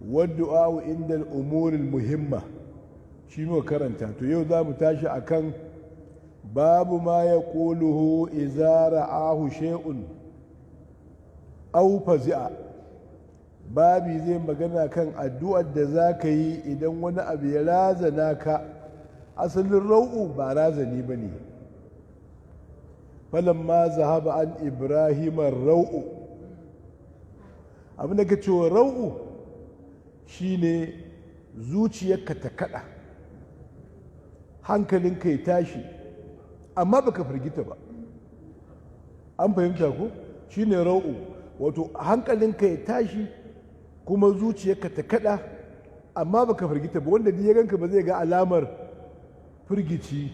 Waddu'a inda al'umuril muhimma shi muka karanta. To yau za mu tashi akan babu ma ya ƙuluhu iza ra'ahu shay'un aw fazi'a. Babi zai magana kan addu'ar da za ka yi idan wani abu ya razana ka. Asalin rau'u ba razani ba ne. Falamma zahaba an Ibrahim rau'u. Abin da ka ce rau'u shine zuciyarka ta kada, hankalinka ya tashi, amma baka firgita ba. An fahimta ko? Shine rau'u, wato hankalinka ya tashi kuma zuciyarka ta kada, amma baka firgita ba. Wanda ya ganka ba zai ga alamar firgici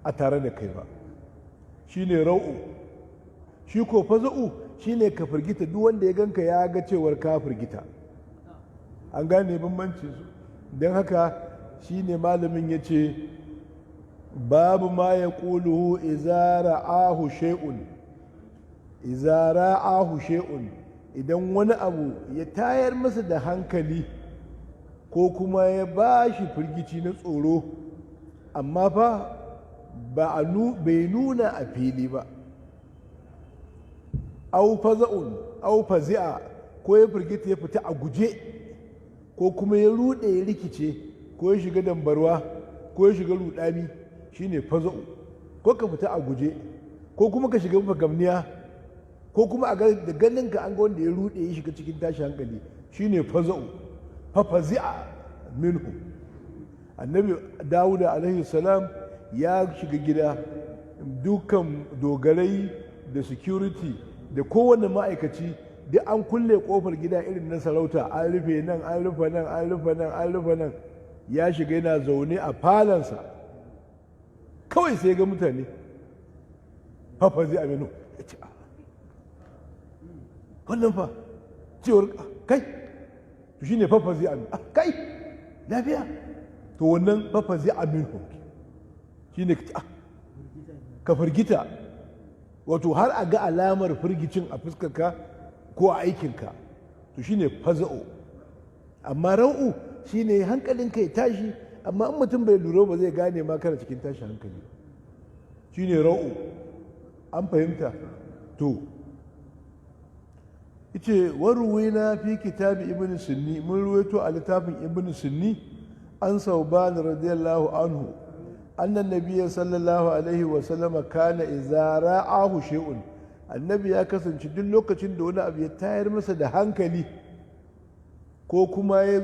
a tare da kai ba, shine rau'u. Shi ko faza'u shine ka firgita, duk wanda ya ganka ya ga cewar ka firgita. An gane bambanci su? Don haka shine malamin ya ce babu ma ya ƙuluhu iza ra'ahu shay'un. Iza ra'ahu shay'un, idan wani abu ya tayar masa da hankali ko kuma ya ba shi firgici na tsoro, amma fa ba a bai nuna a fili ba. Au faza'un au fazi'a, ko ya firgita ya fita a guje, ko kuma ya rude ya rikice, ko ya shiga dambarwa, ko ya shiga rudani, shine faza'u. Ko ka fita a guje, ko kuma ka shiga fagamniya, ko kuma a da ganin ka an ga wanda ya rude ya shiga cikin tashi hankali, shine faza'u. Fa fazi'a minhu. Annabi Dawuda alaihi salam ya shiga gida, dukan dogarai da security da kowane ma'aikaci duk an kulle kofar gida irin na sarauta, an rufe nan, an rufe nan, an rufe nan, an rufe nan. Ya shiga yana zaune a falansa, kawai sai ga mutane. Fafazi aminu ya ce, "Wannan fa cewar kai." To shine fafazi aminu, "Kai, lafiya?" To wannan fafazi aminu shine ka firgita, wato har a ga alamar firgicin a fuskarka ko a aikinka, to shine faza'u. Amma rau'u shine hankalinka ya tashi, amma in mutum bai lura ba zai gane ma kana cikin tashi hankali, shine rau'u. An fahimta? To yace waruwina fi kitabi Ibn Sunni, mun ruwaito a littafin Ibn Sunni, an Sauban radiyallahu anhu annan nabiyya sallallahu alaihi wa sallama kana idza ra'ahu shay'un. Annabi ya kasance duk lokacin da wani abu ya tayar masa da hankali ko kuma ya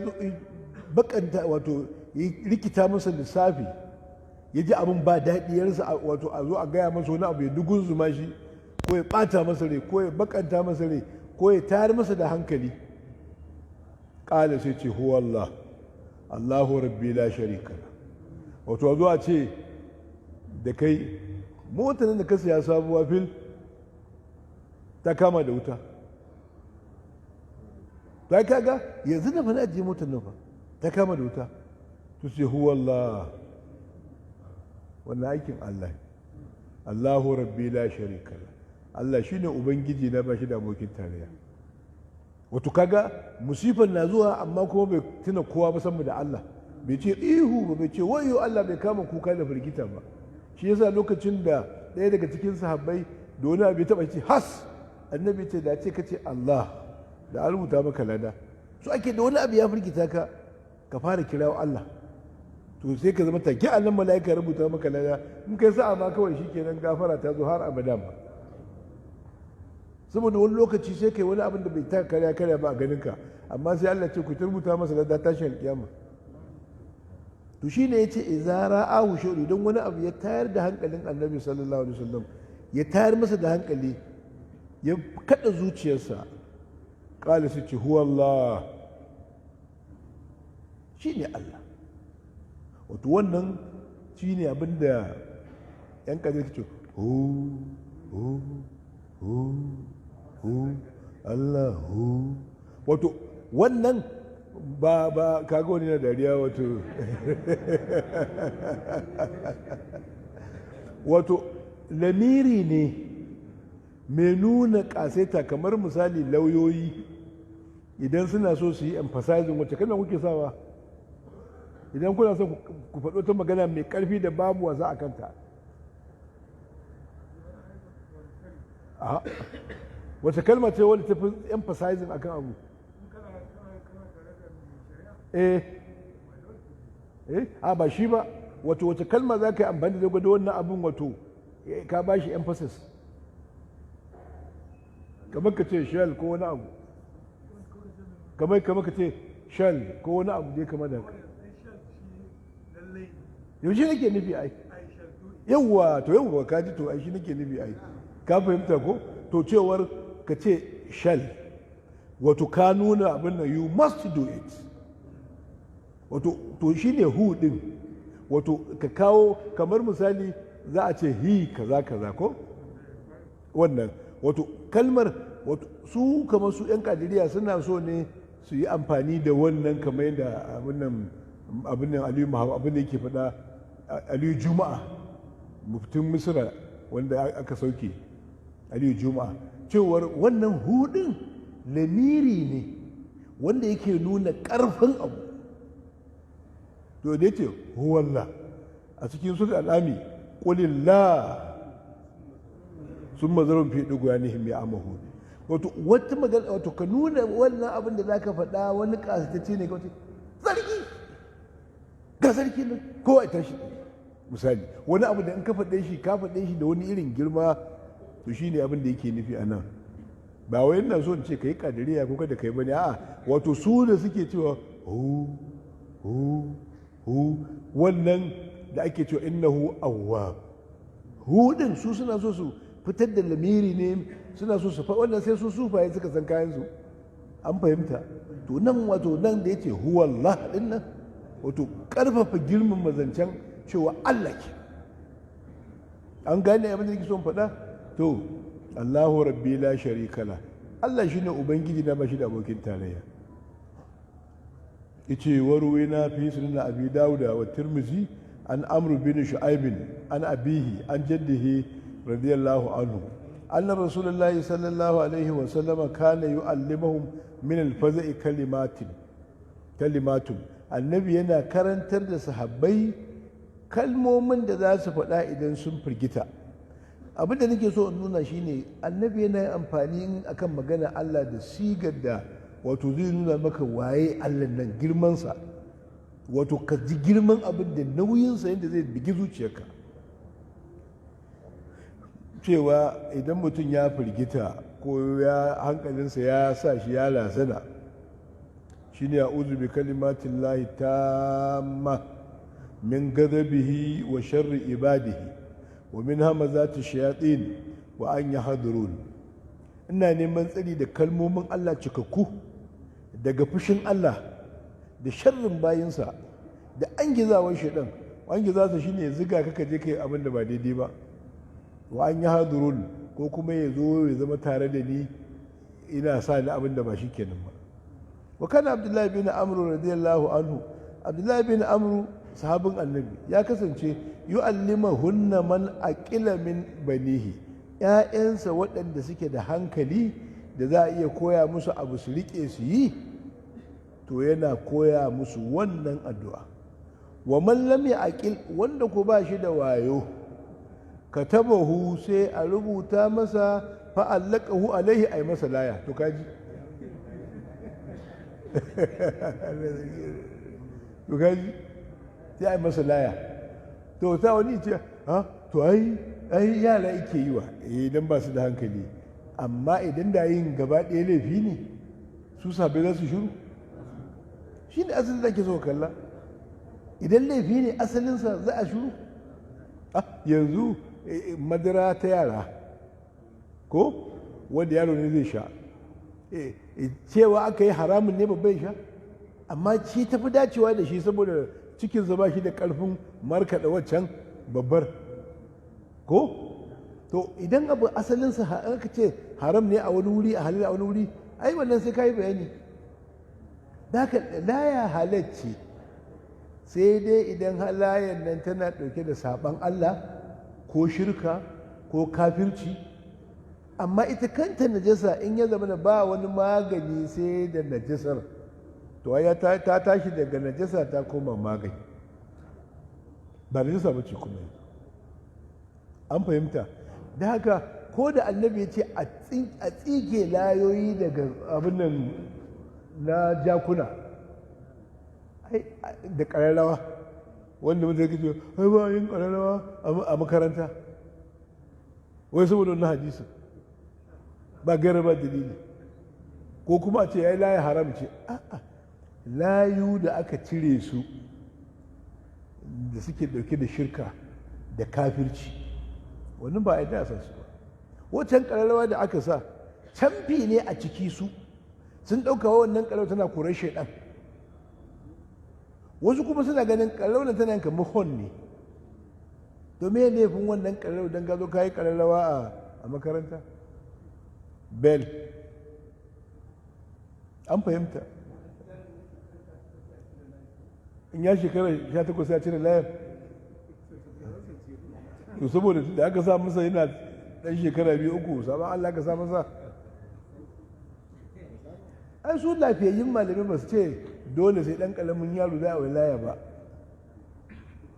bakanta, wato ya rikita masa lissafi, ya ji abin ba daɗi, ya rasa, wato a zo a gaya masa wani abu ya dugunzuma shi, ko ya ɓata masa rai, ko ya bakanta masa rai, ko ya tayar masa da hankali, ƙala, sai ce huwa Allah, Allahu rabbi la sharika la. Wato a zo a ce da kai motar da ka siya sabuwa fil ta kama da wuta. Ta kaga yanzu da fa ajiye motar nan fa ta kama da wuta. To sai huwa Allah, wannan aikin Allah, Allahu rabbi la sharika la, Allah shine ubangiji na, ba shi da abokin tarayya. Wato kaga musifan na zuwa, amma kuma bai tuna kowa ba saboda da Allah. Bai ce ihu ba, bai ce wayo Allah, bai kama kuka da firgita ba. Shi yasa lokacin da ɗaya daga cikin sahabbai da wani abu ya taɓa ce has, annabi ce da ce kace Allah da an rubuta maka lada. So ake da wani abu ya firgita ka, ka fara kirawo Allah, to sai ka zama take Allah mala'ika rubuta maka lada. In kai sa'a ma kawai shikenan, gafara ta zo har abada ma. Saboda wani lokaci sai kai wani abin da bai taka karya karya ba a ganin ka, amma sai Allah ce ku rubuta masa lada tashin alkiyama. To shine yace idza ra'ahu shay'un, don wani abu ya tayar da hankalin annabi sallallahu alaihi wasallam, ya tayar masa da hankali, ya kada zuciyarsa, qala, su ce huwa Allah, shine Allah. Wato wannan shine abin da yan kaje ke ce hu hu hu hu Allah hu. Wato wannan ba kaga wani na dariya. Wato lamiri ne mai nuna kasaita, kamar misali lauyoyi. Idan suna so su yi emphasizing, wacce kalma kuke sawa idan kuna son ku faɗo ta magana mai ƙarfi da babu wasa a kanta? Wace kalma ce wadda ta fi emphasizing akan abu? Eh eh, a ba shi ba. Wato wace kalma za ka yi amfani da gwada wannan abin, wato ka ba shi emphasis, kamar ka ce shell ko wani abu, kamar ka ce shell ko wani abu dai kamar da haka. Yaushe nake nufi ai? Yawwa, to yawwa, ka ji, to ai shi nake nufi ai. Ka fahimta ko? To cewar ka ce shall, wato ka nuna abin nan, you must do it. Wato to shine hu din, wato ka kawo kamar misali za a ce he kaza kaza ko wannan. Wato kalmar, wato su kamar su yan Kadiriya suna so ne su yi amfani da wannan, kamar yadda abin nan Aliyu Muhammad, abin da yake faɗa, Aliyu Juma'a, muftin Misra wanda aka sauke, Aliyu Juma'a, cewar wannan hudin lamiri ne wanda yake nuna ƙarfin abu. To da yace huwallah a cikin sura Al'ami, qulillah summa zarhum fi dughyanihim ya'mahun. Wato wata magana, wato ka nuna wannan abin da zaka faɗa wani kasatacce ne, ka wace sarki, ga sarki nan, kowa ya tashi, misali wani abu da in ka faɗe shi, ka faɗe shi da wani irin girma. To shine abin da yake nufi a nan. Ba wai ina so in ce ka yi Kadiriya ko kada ka yi bane, a'a. Wato su da suke cewa hu hu hu, wannan da ake cewa innahu awwab, hu din, su suna so su fitar da lamiri ne, suna so su fa wannan, sai su sufaye suka san kayan su. An fahimta? To nan, wato nan da yace huwallah din nan, wato karfafa girman mazancen cewa Allah ke. An gane abin da nake son faɗa? To, Allahu rabbi la sharika la, Allah shine ubangiji na, bashi da abokin tarayya. Yace warwina fi sunan Abi Dawuda wa Tirmizi an Amr bin Shu'aib an abihi an jaddihi radiyallahu anhu anna Rasulullahi sallallahu alaihi wa sallam kana yu'allimuhum min al-faza'i kalimatin kalimatun. Annabi yana karantar da sahabbai kalmomin da za su faɗa idan sun firgita. Abin da nake so in nuna shine annabi yana yin amfani akan magana Allah da sigar da wato zai nuna maka waye Allah nan, girmansa, wato ka ji girman abin da nauyinsa, yadda zai bigi zuciyarka. Cewa idan mutum ya firgita ko ya hankalinsa ya sa shi ya lazana, shine a'udhu bi kalimatin lahi tamma min ghadabihi wa sharri ibadihi wa min hamazati shayatin wa an yahdurun. Ina neman tsari da kalmomin Allah cikakku daga fushin Allah da sharrin bayinsa da an gizawar shaidan. An giza shine ya ziga ka je kai abin da ba daidai ba. Wa an yahdurun, ko kuma ya zo ya zama tare da ni, ina sa ni abin da ba shi kenan ba. Wa kana Abdullahi bin Amru radiyallahu anhu, Abdullahi bin Amru sahabin annabi, ya kasance yu'allimahunna man aqila min banihi, ‘ya'yansa waɗanda suke da hankali da za a iya koya musu abu su riƙe su yi, to yana koya musu wannan addu'a. Wa man lam yaqil, wanda ko ba shi da wayo, katabahu, sai a rubuta masa, fa'allaqahu alaihi, ay masa laya. To kaji, to kaji, sai a masa laya. To ta wani ce, ha, to ai yara yake yi wa idan ba su da hankali. Amma idan da yin gaba ɗaya laifi ne, su sabai za su shiru? Shi ne asalin da ake so kalla. Idan laifi ne asalinsa, za a shiru? Yanzu madara ta yara ko wanda yaro ne zai sha, cewa aka yi haramun ne babban sha, amma ci tafi dacewa da shi saboda cikinsa ba shi da ƙarfin markaɗa waccan babbar ko. To idan abu asalinsa aka ce haram ne a wani wuri, a halal a wani wuri, ai wannan sai ka yi bayani. Haka laya halacci, sai dai idan halayen nan tana ɗauke da saɓan Allah ko shirka ko kafirci. Amma ita kanta najasa in ya zama da ba wani magani sai da najasar, to ai ta tashi daga najasa ta koma magani, ba najasa ba ce kuma. An fahimta? Da haka ko da annabi ya ce a tsige layoyi daga abin nan na jakuna da ƙararrawa, wanda mutane ke ce ai ba yin ƙararrawa a makaranta, wai saboda wannan hadisin ba gaira ba dalili, ko kuma a ce ai layi haram ce. A'a, layu da aka cire su da suke dauke da shirka da kafirci, wannan ba a yi da su ba. Wancan ƙararrawa da aka sa camfi ne a ciki, su sun ɗauka wannan ƙararrawa tana korar shaidan. Wasu kuma suna ganin ƙararrawa tana yanka mahon ne. To me laifin wannan ƙararrawa don ka zo ka yi ƙararrawa a makaranta bel? An fahimta? In ya shekara 18 ya cire layar, to saboda da aka sa masa yana ɗan shekara 2-3, sabon Allah ka sa masa. Ai su lafiyayyun malamai ba su ce dole sai ɗan ƙaramin yaro za a wilaya ba.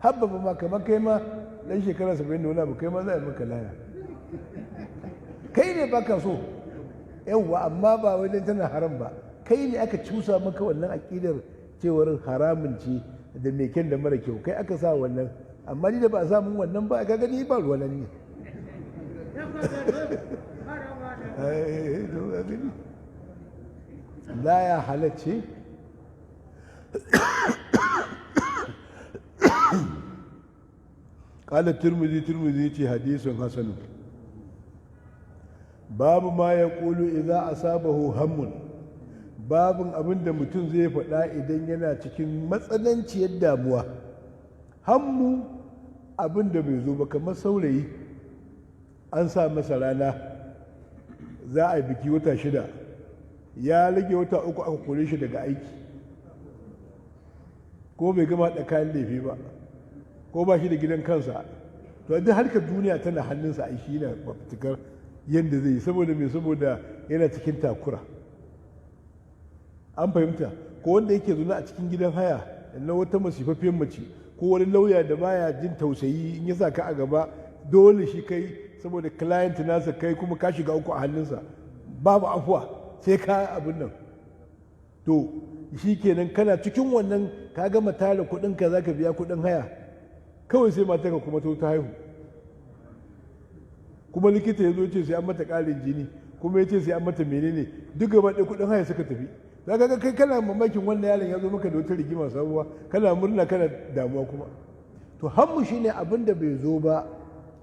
Habba ba ma kamar kai ma ɗan shekara 70 da wani abu, kai ma za a yi maka laya. Kai ne baka so yawwa, amma ba wai dan tana haram ba. Kai ne aka cusa maka wannan aƙidar cewar haramun ce da mai kyan da mara kyau, kai aka sa wannan. Amma ni da ba a samun wannan ba, ka gani ba ruwa nan ne. Laya halacce. Kala Turmuzi, Turmuzi ce hadisun hasanu. Babu ma ya ƙulu idza asabahu hammun, babin abin da mutum zai faɗa idan yana cikin matsananciyar damuwa. Hammu abin da bai zo ba, kamar saurayi an sa masa rana za a yi biki wata 6, ya rage wata 3 aka kore shi daga aiki, ko bai gama da kayan lefe ba, ko ba shi da gidan kansa, to duk harkar duniya tana hannunsa. A shi yana fafutukar yadda zai yi, saboda mai saboda yana cikin takura. An fahimta? Ko wanda yake zaune a cikin gidan haya na wata masifaffiyar mace, ko wani lauya da baya jin tausayi, in ya sa ka a gaba dole shi kai, saboda client nasa, kai kuma ka shiga uku a hannunsa, babu afuwa sai ka abin nan. To shi kenan kana cikin wannan, ka gama tara kuɗinka za ka biya kuɗin haya, kawai sai matarka kuma ta haihu, kuma likita ya zo ce sai an mata ƙarin jini, kuma ya ce sai an mata menene, duk gaba ɗaya kuɗin haya suka tafi. Za ka ga kai kana mamakin wannan yaron ya zo maka da wata rigima sabuwa, kana murna kana damuwa kuma. To hammu shine abin da bai zo ba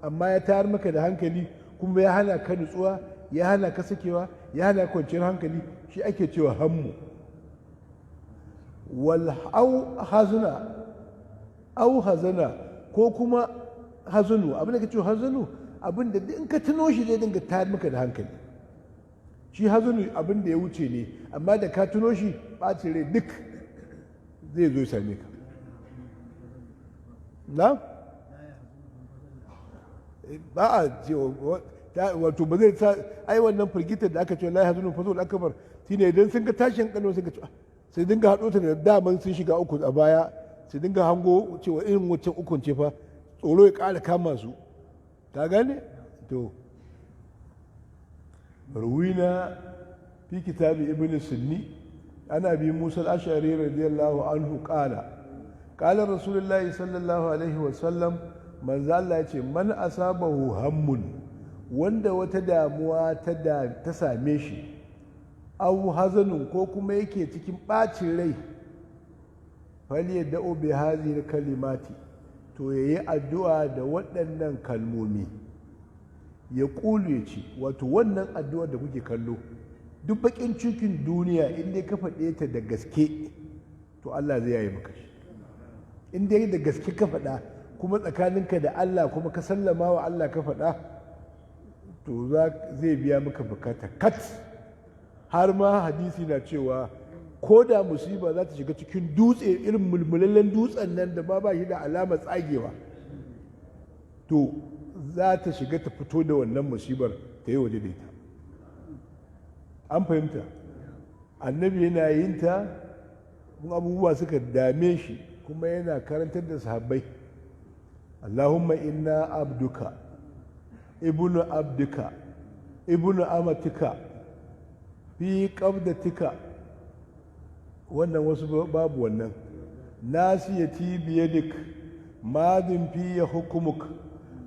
amma ya tayar maka da hankali, kuma ya hana ka nutsuwa, ya hana ka sakewa, ya hana kwanciyar hankali, shi ake cewa hammu. Wal au hazuna, au hazana, ko kuma hazunu. Abin da ke cewa hazunu, abin da in ka tuno shi zai dinga tayar maka da hankali. Shi hazunu abin da ya wuce ne, amma da ka tuno shi ɓacin rai duk zai zo same ka. Na? Ba a ce wato ba zai sa ai wannan firgitar da aka ce la hazunu fazul akbar, shine idan sun ga tashin kano sun ga sai dinga haɗo ta da daman sun shiga uku a baya, sai dinga hango cewa irin wancan ukun ce fa, tsoro ya ƙara kama su. Ka gane? To ruwina fi kitabi ibn Sunni ana Abi Musa al-Ash'ari radiyallahu anhu qala qala Rasulullahi sallallahu alaihi wa sallam, manzo Allah ya ce man asabahu hammun, wanda wata damuwa ta same shi, aw hazanun, ko kuma yake cikin ɓacin rai, falyad'u bi hadhihi kalimati, to yayi addu'a da waɗannan kalmomi. Ya ƙulu, ya ce, wato wannan addu'ar da kuke kallo, duk baƙin cikin duniya in dai ka faɗe ta da gaske, to Allah zai yaye maka shi. In dai da gaske ka faɗa, kuma tsakaninka da Allah, kuma ka sallama wa Allah ka faɗa, to zai biya maka bukata kat. Har ma hadisi na cewa ko da musiba za ta shiga cikin dutse, irin mulmulallen dutsen nan da ba shi da alamar tsagewa, to za ta shiga ta fito da wannan musibar. ta yi waje da ita. An fahimta? Annabi yana yin ta in abubuwa suka dame shi, kuma yana karantar da sahabbai: Allahumma inna abduka ibnu abduka ibnu amatika fi qabdatika. Wannan wasu babu wannan. Nasiyati biyadik, madin fiye hukumuk,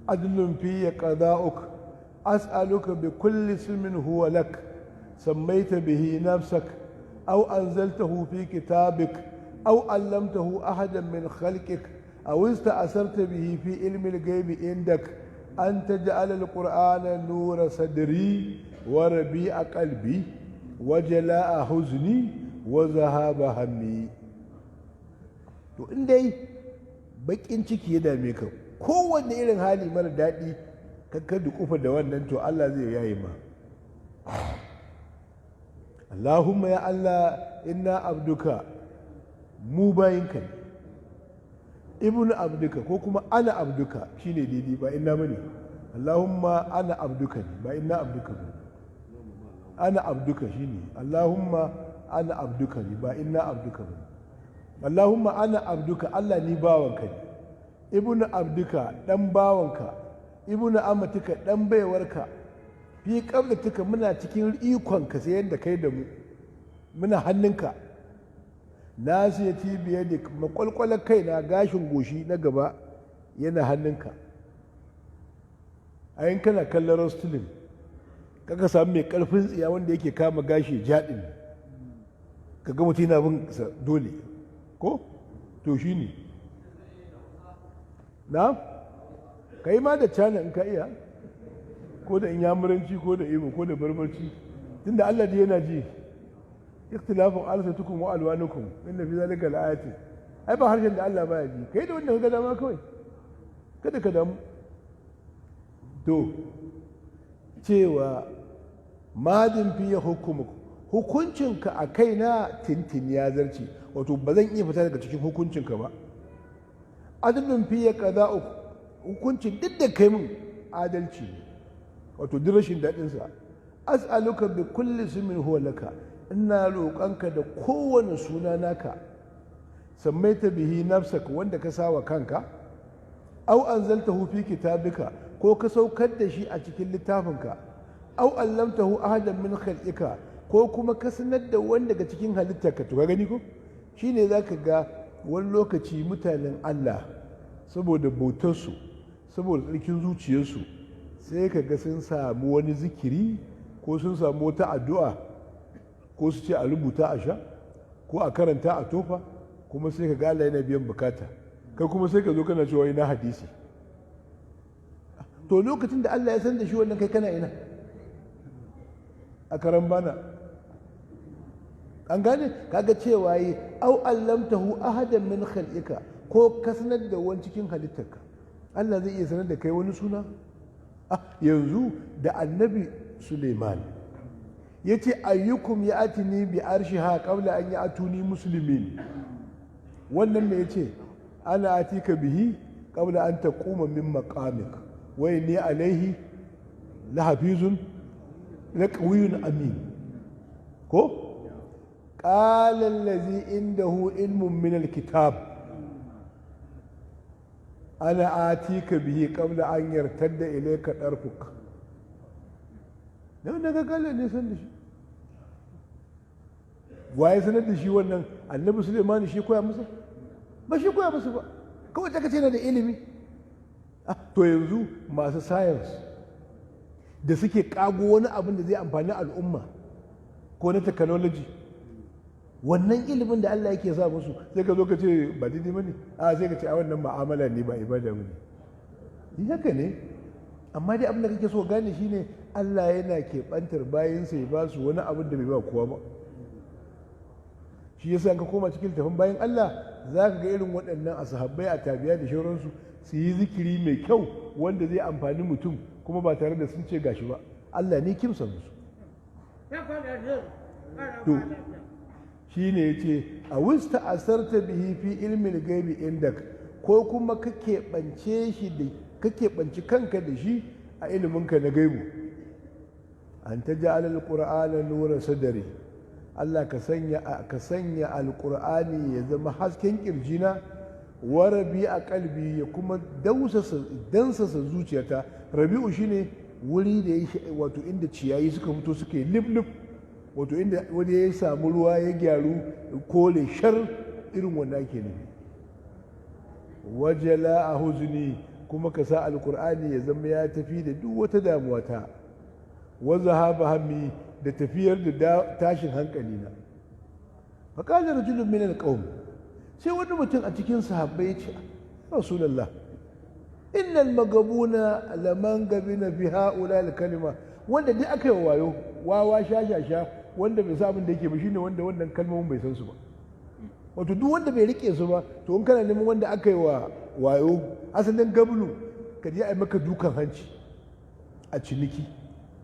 adlun fiye qada'uk, as'aluka bi kulli ismin huwa lak sammaita bihi nafsak aw anzaltahu fi kitabik aw allamtahu ahadan min khalqik aw ista'sarta bihi fi ilmi al-ghaibi indak, an taj'ala al-qur'ana nura sadri wa rabi'a qalbi wa jala'a huzni wa zahaba hammi. To, in dai bakin ciki ya dame ka, kowanne irin hali mara daɗi, ka ka dukufa da wannan, to Allah zai yaye ma. Allahumma, ya Allah, inna abduka, mu bayinka ne, ibnu abduka, ko kuma ana abduka shine daidai, ba inna bane. Allahumma ana abduka ne, ba inna abduka ba. Ana abduka shine. Allahumma ana abduka ne, ba inna abduka ba. Allahumma ana abduka, Allah, ni bawanka ne, ibnu abduka, dan bawanka, ibnu amatika, dan baiwarka, fi qablatika, muna cikin ikonka, sai yadda kai da mu, muna hannunka, nasiyati biyadik, makwalkwalar kaina, gashin goshi na gaba yana hannunka. A yin kana kallon wrestling, kaka samu mai karfin tsiya wanda yake kama gashi jaɗin, ka ga mutum yana bin sa dole ko, to shi ne na ka yi ma da cana in ka iya, ko da inyamuranci, ko da Ibo, ko da Barbarci, tunda Allah dai yana ji. Ikhtilafun alsatukum wa alwanukum inna fi zalika laayatin. Ai ba harshen da Allah baya ji. Kai da wanda ka ga dama kawai, kada ka damu. To, cewa madin fiye hukumuk, hukuncinka a kaina tintin ya zarce, wato ba zan iya fita daga cikin hukuncinka ba. Adalin fiye qada'uk, hukuncin duk da kai min adalci ne, wato duk rashin daɗinsa. As'aluka bi kulli ismin huwa laka, ina roƙonka da kowane suna naka, sammaita bihi nafsaka, wanda ka sawa kanka, au anzaltahu fi kitabika, ko ka saukar da shi a cikin littafinka, au allamtahu ahadan min khalqika, ko kuma ka sanar da wani daga cikin halittarka. To, ka gani ko shine zaka ga wani lokaci mutanen Allah, saboda bautarsu, saboda tsarkin zuciyarsu, sai ka ga sun samu wani zikiri ko sun samu wata addu'a, ko su ce a rubuta a sha, ko a karanta a tofa, kuma sai ka ga Allah yana biyan bukata. Kai kuma sai ka zo kana cewa ina hadisi. To, lokacin da Allah ya san da shi wannan, kai kana ina a karan bana? An gane? Kaga cewa yi au allamtahu ahadan min khalqika, ko ka sanar da wani cikin halittarka. Allah zai iya sanar da kai wani suna. Ah, yanzu da Annabi Suleiman ya ce: "Ayyukum ya atini bi arshiha qabla an ya'tuni muslimin." Wannan me yace? "Ana atika bihi qabla an taquma min maqamik wa inni alaihi lahafizun laqawiyyun amin." Ko qala allazi indahu ilmun min alkitab: "Ana atika bihi qabla an yartadda ilayka darfuk." Dan daga kalle ne san da shi. Waye sanar da shi wannan? Annabi Suleiman shi koya masa? Ba shi koya masa ba, kawai ta kace yana da ilimi. To, yanzu masu science da suke kago wani abin da zai amfani al'umma, ko na technology, wannan ilimin da Allah yake sa musu, sai ka zo ka ce ba daidai bane. A sai ka ce a wannan ma'amala ne, ba ibada bane. Ni haka ne, amma dai abin da kake so gane shine Allah yana keɓantar bayansa ya ba su wani abin da bai ba kowa ba. Shi yasa ka koma cikin littafin bayan Allah, za ka ga irin waɗannan a sahabbai, a tabiya da shauransu, su yi zikiri mai kyau wanda zai amfani mutum, kuma ba tare da sun ce gashi ba. Allah ne kimsa musu. To, shi ne ya ce a wista asarta bihi fi ilmin gaibi indak, ko kuma ka keɓance shi da ka keɓanci kanka da shi a iliminka na gaibu. An taj'al alqur'ana nura sadri, Allah ka sanya alqur'ani ya zama hasken kirjina, wa rabi'a qalbi, ya kuma dausasa dansasa zuciyata. Rabi'u shine wuri da ya, wato inda ciyayi suka fito suka yi lif, wato inda wani ya samu ruwa ya gyaru kore shar, irin wanda ake nufi. Wa jala'a huzni, kuma ka sa alkur'ani ya zama ya tafi da duk wata damuwa ta. Wa zahaba hammi, da tafiyar da tashin hankali na. Faqala rajulun min alqawm, sai wani mutum a cikin sahabbai ya ce: "Rasulullah, innal magabuna laman gabina fi haula kalima." Wanda duk aka yi wayo, wawa sha sha sha, wanda bai san abin da yake ba, shine wanda wannan kalmomin bai san su ba. Wato duk wanda bai rike su ba, to in kana neman wanda aka yi wa wayo, asalin gabnu ka je a yi maka dukan hanci a ciniki,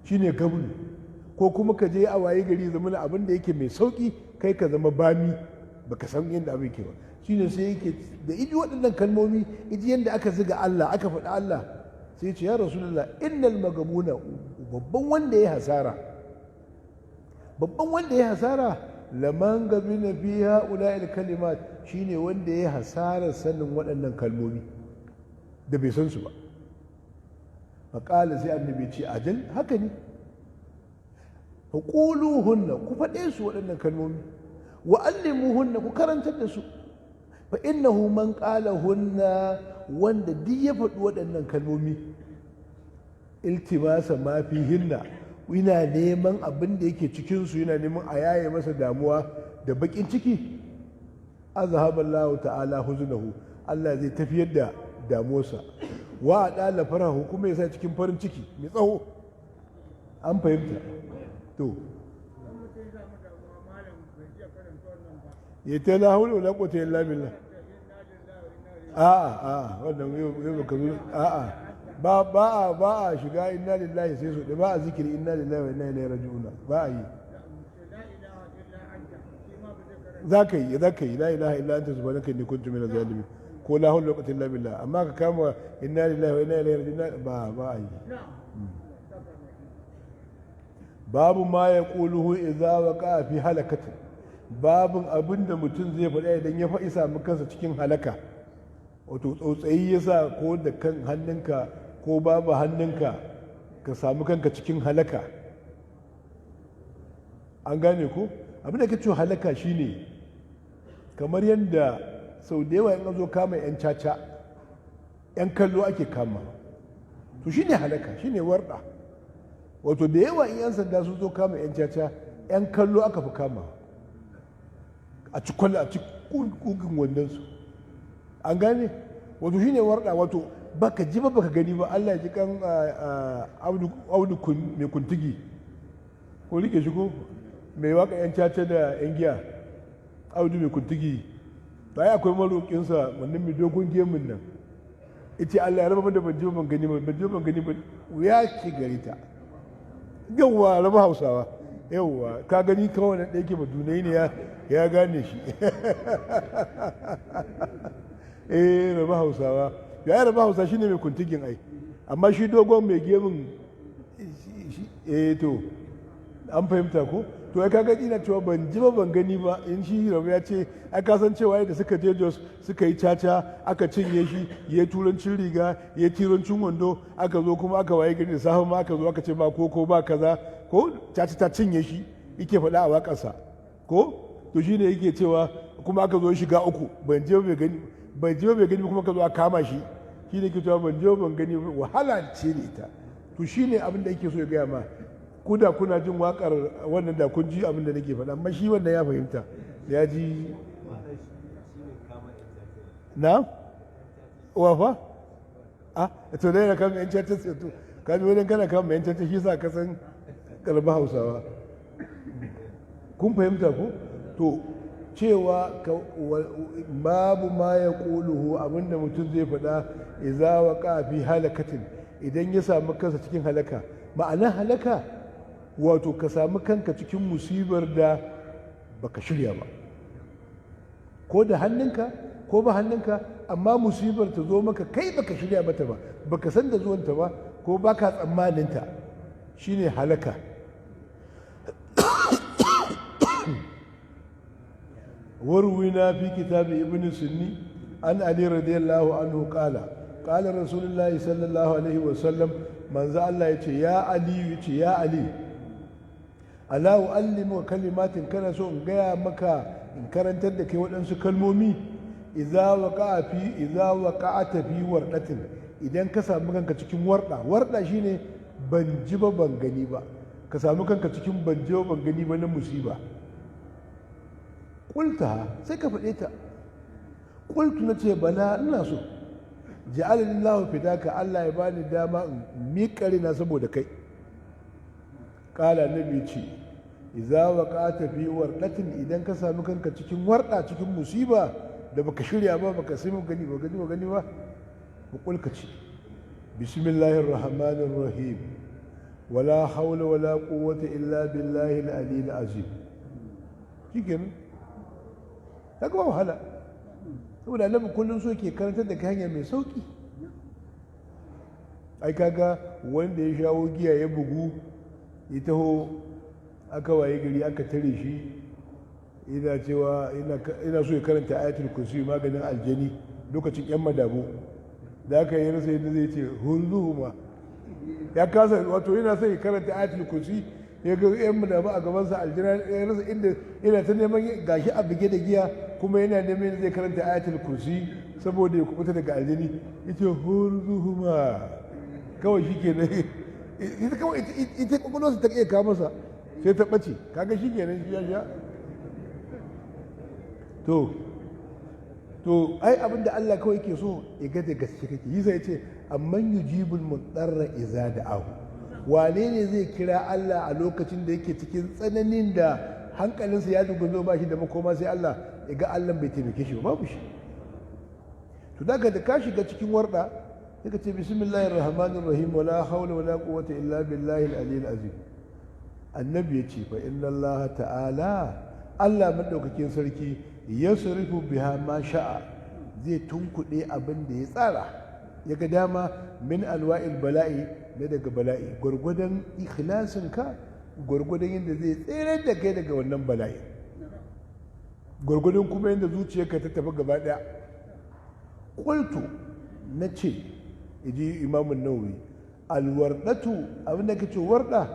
shine gabnu. Ko kuma ka je a waye gari zama abin da yake mai sauki, kai ka zama bami, baka san yadda abin ke ba. Shine sai yake da iji waɗannan kalmomi, iji yadda aka ziga Allah, aka faɗi Allah, sai ce: "Ya Rasulullah, innal magabuna, babban wanda ya hasara, babban wanda ya hasara, laman gabina fiha ula'il kalimat, shine wanda ya hasara sanin waɗannan kalmomi da bai san su ba." Faƙala, sai Annabi ce: "Ajal, haka ne, hunna, ku faɗe su waɗannan kalmomi, wa allimuhunna, ku karantar da su. Fa innahu man qala hunna, wanda duk ya faɗi waɗannan kalmomi, iltimasa ma fihinna, yana neman abin da yake cikinsu, yana neman a yaye masa damuwa da baƙin ciki, azhaba Allah ta'ala huzunahu, Allah zai tafiyar da damuwarsa, wa adala farahu, kuma ya sa cikin farin ciki mai tsawo." An fahimta? To, ya ta la hawla wala quwwata illa billah. A'a, a'a, wannan yau baka zo. A'a, ba a shiga inna lillahi sai su ba a zikiri inna lillahi wa inna ilaihi raji'un, ba a yi. Za ka yi la ilaha illa anta subhanaka inni kuntu minaz zalimin, ko la hawla wala quwwata illa billah. Amma ka kama inna lillahi wa inna ilaihi raji'un, ba a yi. Babu ma ya quluhu idza waqa fi halakatin, babin abin da mutum zai faɗa idan ya faɗi samu kansa cikin halaka, wato tsautsayi ya sa ko da kan hannunka ko babu hannunka ka samu kanka cikin halaka. An gane ko? Abin da ke cewa halaka shine kamar yadda sau da yawa in zo kama 'yan caca, 'yan kallo ake kama. To, shine halaka, shine warda. Wato da yawa in 'yan sanda sun zo kama 'yan caca, 'yan kallo aka fi kama, a ci kwallo, a ci kugin wandonsu. An gane? Wato shine warda, wato baka ji ba baka gani ba. Allah ya ji kan Audu mai kuntigi, ko rike shi ko mai waka 'yan caca da 'yan giya, Audu mai Kuntigi. Ba akwai maroƙinsa wannan mai dogon gemun nan, ita Allah ya raba da ban ji ban gani ba, ban ji ban gani ba, wuya ke gare ta. Yawwa, raba Hausawa. Yawwa, ka gani kawai na ɗaya ke madunai ne ya gane shi. Eh, raba Hausawa, ya raba Hausa shine mai kuntigin ai, amma shi dogon mai gemun, eh, to an fahimta ko? To, ai kaga ina cewa ban ji ba ban gani ba. In shi rabu ya ce ai ka san cewa yadda suka je Jos suka yi caca, aka cinye shi, ya turancin riga, ya turancin wando, aka zo kuma aka waye gari da safe ma aka zo aka ce ba koko ba kaza, ko caca ta cinye shi, yake faɗa a waƙarsa ko. To, shine yake cewa kuma aka zo shiga uku, ban je bai gani, ban je bai gani, kuma ka zo a kama shi. Shi ne ke cewa ban je ban gani, wahala ce ne ita. To, shine abin da yake so ya gaya ma. Ku da kuna jin wakar wannan, da kun ji abin da nake faɗa, amma shi wannan ya fahimta, ya ji na wafa. A to, dai na kama yan caca, to ka ji wani kana kama yan caca, shi sa ka san kalba Hausawa. Kun fahimta ko? To, cewa babu ma ya ƙuluhu, abinda mutum zai faɗa, iza waqa fi halakatin, idan ya samu kansa cikin halaka. Ma'ana halaka, wato ka samu kanka cikin musibar da baka shirya ba, ko da hannunka ko ba hannunka, amma musibar ta zo maka kai baka shirya mata ba, baka san da zuwanta ba, ko baka tsammaninta, shine halaka. Warwina fi kitabi Ibn Sunni an Ali radiyallahu anhu qala qala Rasulullahi sallallahu alaihi wa sallam, manzo Allah yace ya Ali, yace ya Ali, ala uallimuka kalimatin, kana so in gaya maka, in karantar da kai waɗansu kalmomi? Idza waqa'a fi idza waqa'ata fi wardatin, idan ka samu kanka cikin warda. Warda shine ban ji ba ban gani ba, ka samu kanka cikin ban ji ba ban gani ba na musiba. Qulta, sai ka faɗe ta. Qultu, nace bala, ina so. Ja'alallahu fidaka, Allah ya bani dama in miƙa na saboda kai. Qala, nabi ce idza waqa'ata fi wardatin, idan ka sami kanka cikin warda, cikin musiba da baka shirya ba, baka sai gani ba gani ba gani ba, ku ka ce bismillahir rahmanir rahim, wala hawla wala quwwata illa billahi al-aliyyil azim. Shikenan, kaga ba wahala, saboda Annabi kullum so ke karantar da kai hanya mai sauki. Ai kaga wanda ya shawo giya ya bugu ya taho, aka waye gari aka tare shi, ina cewa ina so ya karanta Ayatul Kursi maganin aljani, lokacin yan madabo da aka yi, rasa yadda zai ce hulzuhuma, ya kasa. Wato yana son ya karanta Ayatul Kursi, ya ga yan madabo a gabansa, aljina, ya rasa inda yana ta neman, gashi a bige da giya, kuma yana neman yadda zai karanta Ayatul Kursi saboda ya kubuta daga aljini. Yace hulzuhuma, kawai shi kenan, ita kawai ita kwakwalwarsa ta iya kawo masa, sai ta ɓace. Kaga shi kenan, shi ya sha. To ai abinda Allah kawai ke so ya ga da gaske kake yi. Sai ce amman yujibul mudarra iza da'ahu, wane ne zai kira Allah a lokacin da yake cikin tsananin da hankalinsa ya dugunzo, ba shi da makoma sai Allah, ya ga Allah bai taimake shi ba? Babu shi. To daga da ka shiga cikin warda, sai ka ce bismillahir rahmanir rahim, wala hawla wala quwwata illa billahi al-aliyyil azim. Annabi ya ce fa inna Allah ta'ala, Allah madaukakin sarki, yasrifu biha ma sha'a, zai tunkuɗe abin da ya tsara ya ga dama, min anwa'il bala'i, na daga bala'i, gwargwadon ikhlasin ka, gwargwadon yadda zai tsere da kai daga wannan bala'i, gwargwadon kuma yadda zuciyarka ta tafi gaba ɗaya. Qultu, na ce, iji Imamun Nawawi, alwardatu, abin da kace warda,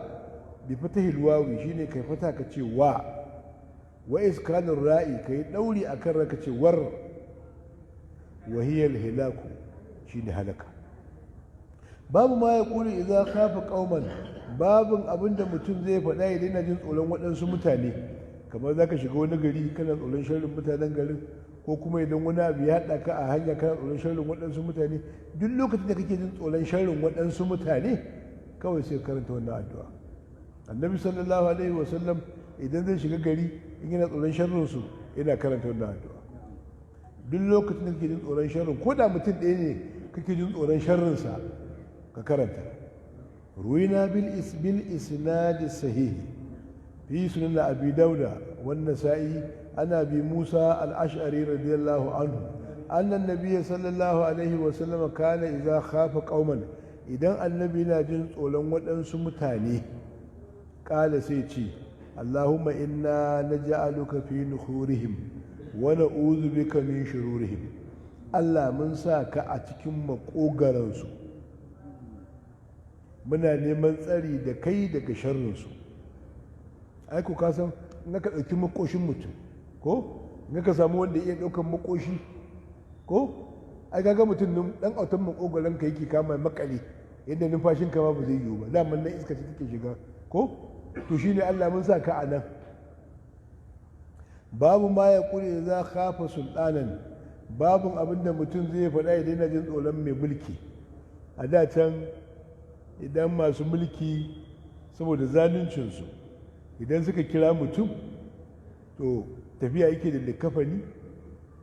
bi fatahil wawi, shine kai fata ka ce wa, wa iskanur ra'i, kai dauri akan ra ka ce war, wa hiya alhilaku, shine halaka. Babu ma ya kuli idza khafa qauman, babin abinda mutum zai faɗa ya daina jin tsoron waɗansu mutane, kamar zaka shiga wani gari kana tsoron sharrin mutanen garin, ko kuma idan wani abu ya haɗa ka a hanya kana tsoron sharrin waɗansu mutane. Duk lokacin da kake jin tsoron sharrin waɗansu mutane, kawai sai karanta wannan addu'a. Annabi sallallahu alaihi wasallam idan zai shiga gari, in yana tsoron sharrin su, yana karanta wannan addu'a. Duk lokacin da kake jin tsoron sharrin, ko da mutum ɗaya ne kake jin tsoron sharrin sa, ka karanta. Ruwina bil isnad sahih fi sunan Abi Dauda wan Nasa'i an Abi Musa al-Ash'ari radiyallahu anhu anna an-nabiy sallallahu alaihi wa sallam kana idza khafa qauman, idan Annabi na jin tsoron waɗansu mutane, kala, sai ce Allahumma inna naj'aluka fi nuhurihim wa na'udhu bika min shururihim. Allah, mun sa ka a cikin makogaransu, muna neman tsari da kai daga sharrinsu. Ai ko ka san in ka ɗauki makoshin mutum, ko in ka samu wanda iya ɗaukan makoshi, ko ai kaga mutum nan dan autan makogaran ka yake kama makale, yadda numfashin ka ma ba zai yiwu ba, daman nan iska ce take shiga, ko? To shine Allah, mun sa ka a nan. Babu ma ya kure za khafa sultanan, babun abinda mutum zai faɗa idan yana jin tsoron mai mulki. A da can, idan masu mulki saboda zaluncinsu, idan suka kira mutum, to tafiya yake da likafani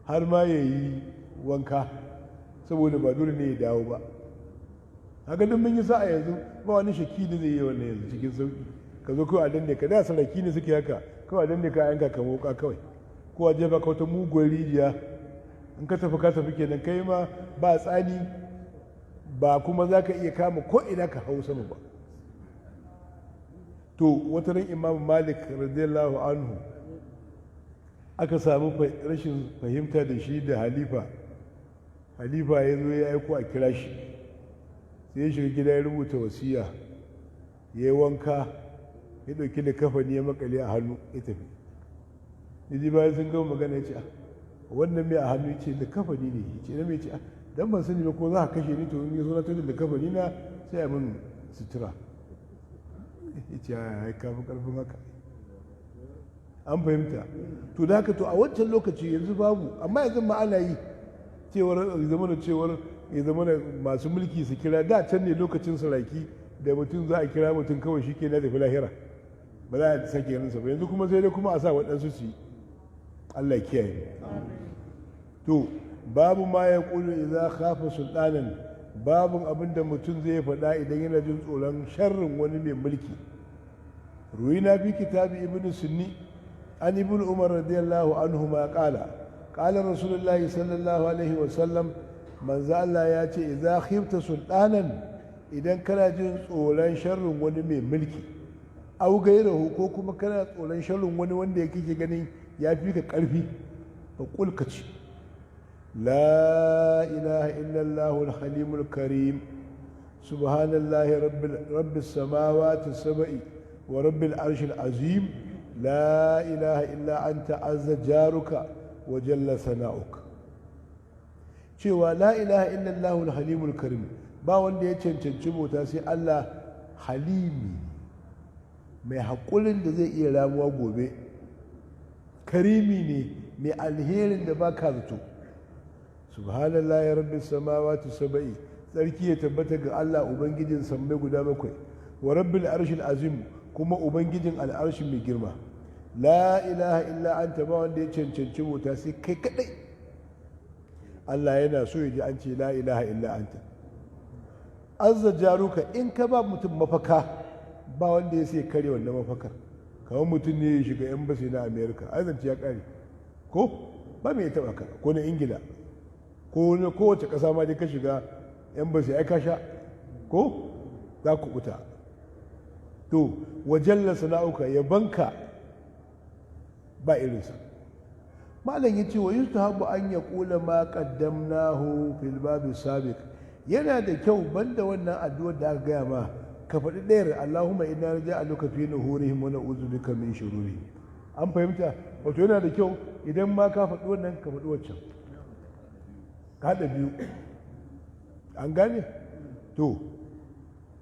har ma ya yi wanka, saboda ba dole ne ya dawo ba. Haka duk mun yi sa'a, yanzu ba wani shaki da zai yi wannan. Yanzu cikin sauki ka zo kawai a danne ka. Da saraki ne suke haka, kawai a danne ka, a yanka ka wuka kawai, ko a jefa ka wata muguwar rijiya. In ka tafi, ka tafi kenan, kai ma ba tsani ba, kuma za ka iya kama ko ina ka hau sama ba. To wata ran Imam Malik radiyallahu anhu Aka samu rashin fahimta da shi da halifa. Halifa ya zo ya aiko a kira shi, sai ya shiga gida ya rubuta wasiya, ya yi wanka, ya ɗauki likafani ya makale a hannu ya tafi. Yaji bayan sun gama magana ya ce, wannan mai a hannu? Ya ce likafani ne. Ya ce na mai? Ce dan ban sani ba ko za ka kashe ni, to in ya zo na tafi likafani na sai a min sutura. Ya ce ya kafi karfin haka. An fahimta? To da haka, to a wancan lokaci, yanzu babu, amma yanzu ma ana yi, cewar ya zama da cewar ya zama da masu mulki su kira. Da can ne lokacin saraki da mutum za a kira mutum kawai shi ke na tafi lahira, ba za a sake ganinsa ba. Yanzu kuma sai dai kuma a sa waɗansu su yi. Allah kiyaye. To, babu ma ya ƙulu idza khafa sultanan, babun abin da mutum zai faɗa idan yana jin tsoron sharrin wani mai mulki. Ruwina fi kitabi Ibn Sunni an Ibn Umar radiyallahu anhu ma qala qala Rasulullahi sallallahu alaihi wa sallam, manzo Allah ya ce, idza khifta sultanan, idan kana jin tsoron sharrin wani mai mulki, au gairahu, ko kuma kana tsoron sharrin wani wanda ya kike ganin ya fi ka karfi, fa qul, ka ce, la ilaha illallah al-halimul karim, subhanallahi rabbis samawati sab'i wa rabbil arshil azim, la ilaha illa anta, azza jaruka wa jalla sana'uk. Cewa la ilaha illallah al-halimul karim, ba wanda ya cancanci bauta sai Allah, halimi, mai haƙurin da zai iya ramuwa gobe, karimi ne, mai alherin da ba ka zato. Subhanallah ya rabbi samawati sab'i, tsarki ya tabbata ga Allah, ubangijin sammai guda bakwai, wa rabbil arshil azim, kuma ubangijin al'arshi mai girma, la ilaha illa anta, ba wanda ya cancanci bauta sai kai kadai. Allah yana so ya ji an ce la ilaha illa anta. Azza jaruka, in ka ba mutum mafaka, ba wanda ya sai kare wannan mafakar. Kamar mutum ne ya shiga embassy na America, azanci ya kare, ko ba mai taba ka, ko na Ingila, ko na kowace kasa ma dai ka shiga embassy, ai ka sha, ko za ku kuta. To, wajalla sana'uka, yabanka ba irinsa. Malam ya ce, wa yustahabu an ya kula ma qaddamnahu fil babi sabiq, yana da kyau banda wannan addu'ar da aka gaya ma, ka faɗi ɗayar, Allahumma inna naj'aluka fi nuhurihim wa na'udhu bika min shururihim. An fahimta? Wato yana da kyau idan ma ka faɗi wannan, ka faɗi waccan, ka haɗa biyu. An gane? To,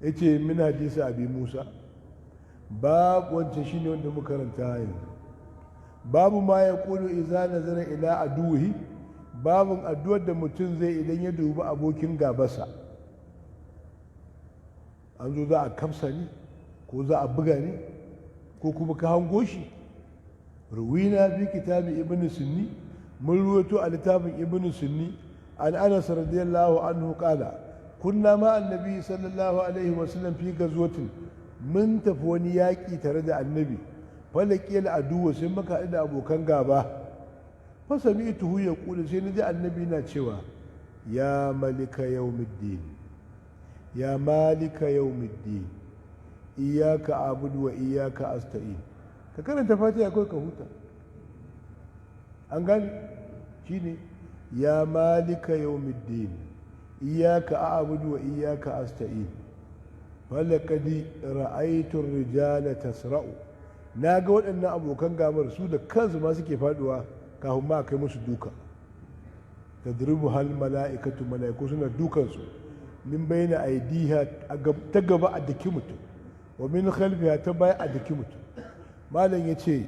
yace min hadisi Abi Musa, babu wancan shine wanda muka karanta yanzu. Babu ma ya kulu iza nazara ila aduhi, babun addu'ar da mutum zai idan ya dubi abokin gabasa. An zo za a kamsa ne, ko za a buga ne, ko kuma ka hango shi. Ruwina fi kitabi Ibn Sunni, mun ruwato a littafin Ibn Sunni, an Anas radiyallahu anhu qala kunna ma annabi sallallahu alaihi wasallam fi gazwatin, mun tafi wani yaƙi tare da annabi, falaqiyal aduwa, sai muka haɗu da abokan gaba, fasami'tuhu yaqulu, sai naji annabi na cewa, ya malika yawmiddin, ya malika yawmiddin, iyyaka a'budu wa iyyaka asta'in. Ka karanta Fatiha kawai ka huta. An gane? Shine ya malika yawmiddin, iyyaka a'budu wa iyyaka asta'in. Falaqad ra'aytu ar-rijala tasra'u, na ga waɗannan abokan gabar su da kansu ma suke faduwa kafin ma kai musu duka. Tadribu hal mala'ikatu, mala'iku suna dukansu, min bayna aidiha, ta gaba a daki mutum, wa min khalfiha, ta baya a daki mutum. Malam yace,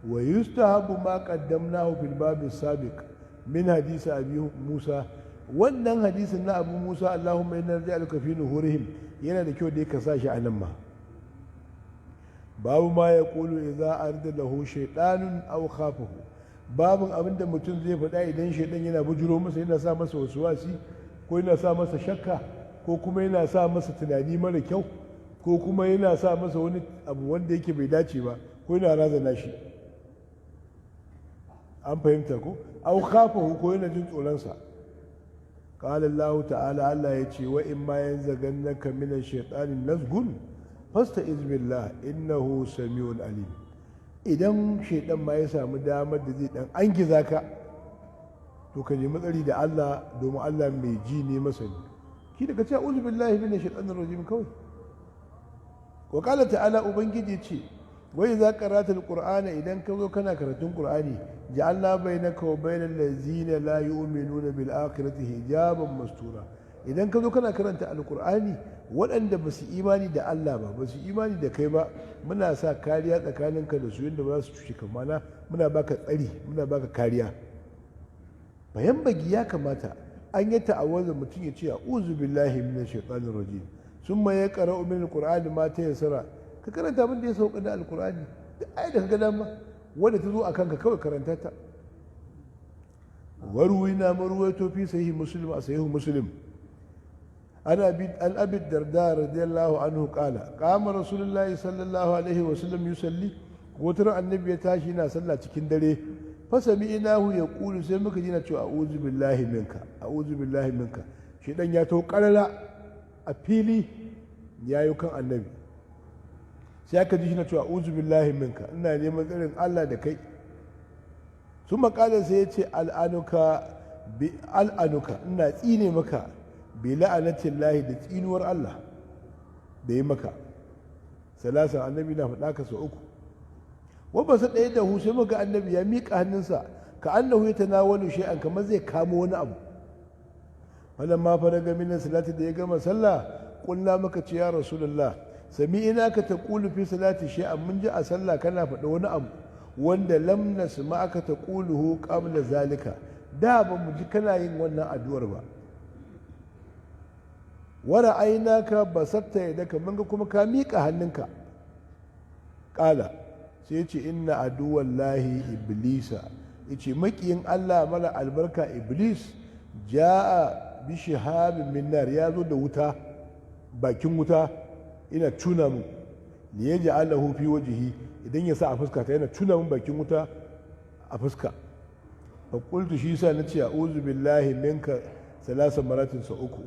wa yustahabu ma qaddamnahu fil babi sabiq min hadisi Abi Musa. Wannan hadisin na Abu Musa, Allahumma inna naj'aluka fi nuhurihim, yana da kyau da ka sa shi a nan ma. Babu ma ya kulu idza arda lahu shaytanun aw khafahu, babun abinda mutum zai faɗa idan shaytan yana bujuro masa, yana sa masa wasuwasi, ko yana sa masa shakka, ko kuma yana sa masa tunani mara kyau, ko kuma yana sa masa wani abu wanda yake bai dace ba, ko yana razana shi. An fahimta ko? Aw khafahu, ko yana jin tsoronsa. Qala Allah ta'ala, Allah ya ce, wa in ma yanzagannaka min ash-shaytani nazgun fasta'iz billah innahu sami'un alim. Idan shaidan ma ya samu damar da zai dan angiza ka, to ka nemi tsari da Allah, domin Allah mai ji ne masani. Ki daga ce a'udhu billahi minash shaitanir rajim kawai. Wa qala ta'ala, ubangiji ce, wai za qara'ta alqur'ana, idan ka zo kana karatun qur'ani, ja'alna bainaka wa bainal ladzina la yu'minuna bil akhirati hijaban mastura. Idan ka zo kana karanta alqur'ani, waɗanda ba su imani da Allah ba, ba su imani da kai ba, muna sa kariya tsakaninka da su yadda ba za su cuce ka. Mana muna baka tsari, muna baka kariya. Bayan bagi ya kamata an yi ta'awwaza, mutum ya ce a'udhu billahi minash shaitanir rajim, summa ya qara'u min alqur'ani ma tayassara. Ka karanta abin da ya sauka da alqur'ani, duk ayat da ka ga dama wanda ta zo a kanka kawai karanta ta. Warwina marwaito fi sahih Muslim, a sahih Muslim, an Abi Darda radiyallahu anhu qala qama Rasulullahi sallallahu alaihi wa sallam yusalli. Wutar annabi ya tashi yana sallah cikin dare. Fasami inahu ya kulu, sai muka ji na cewa a'udhu billahi minka, a'udhu billahi minka. Shi dan ya to karara a fili yayi kan annabi, sai aka ji shi na cewa a'udhu billahi minka, ina neman tsarin Allah da kai. Sun makala, sai ya ce al'anuka bi al'anuka, ina tsine maka, bi la'anatin lahi, da tsinuwar Allah da yi maka. Salasan, annabi na faɗa ka sau uku. Wa ba su ɗaya da hu, sai muka annabi ya miƙa hannunsa, ka annahu ya tanawalu shay'an, kamar zai kamo wani abu. Falamma faraga min salati, da ya gama sallah, kulna, muka ce, ya Rasulullah, sami'ina ka taqulu fi salati shay'an, mun ji a sallah kana faɗa wani abu wanda lam nasma'aka taquluhu qabla zalika, da ba mu ji kana yin wannan addu'ar ba. Wara ainaka basatta yadaka, mun ga kuma ka miƙa hannunka. Ƙala, sai ce inna aduwallahi iblisa, yace makiyin Allah mara albarka Iblis, ja'a bi shihabin min nar, ya zo da wuta, bakin wuta, ina tuna mu li yaj'alahu fi wajhi, idan ya sa a fuska ta, yana tuna mun bakin wuta a fuska. Fa qultu, shi yasa nace a'udhu billahi minka salasa maratin, sa uku.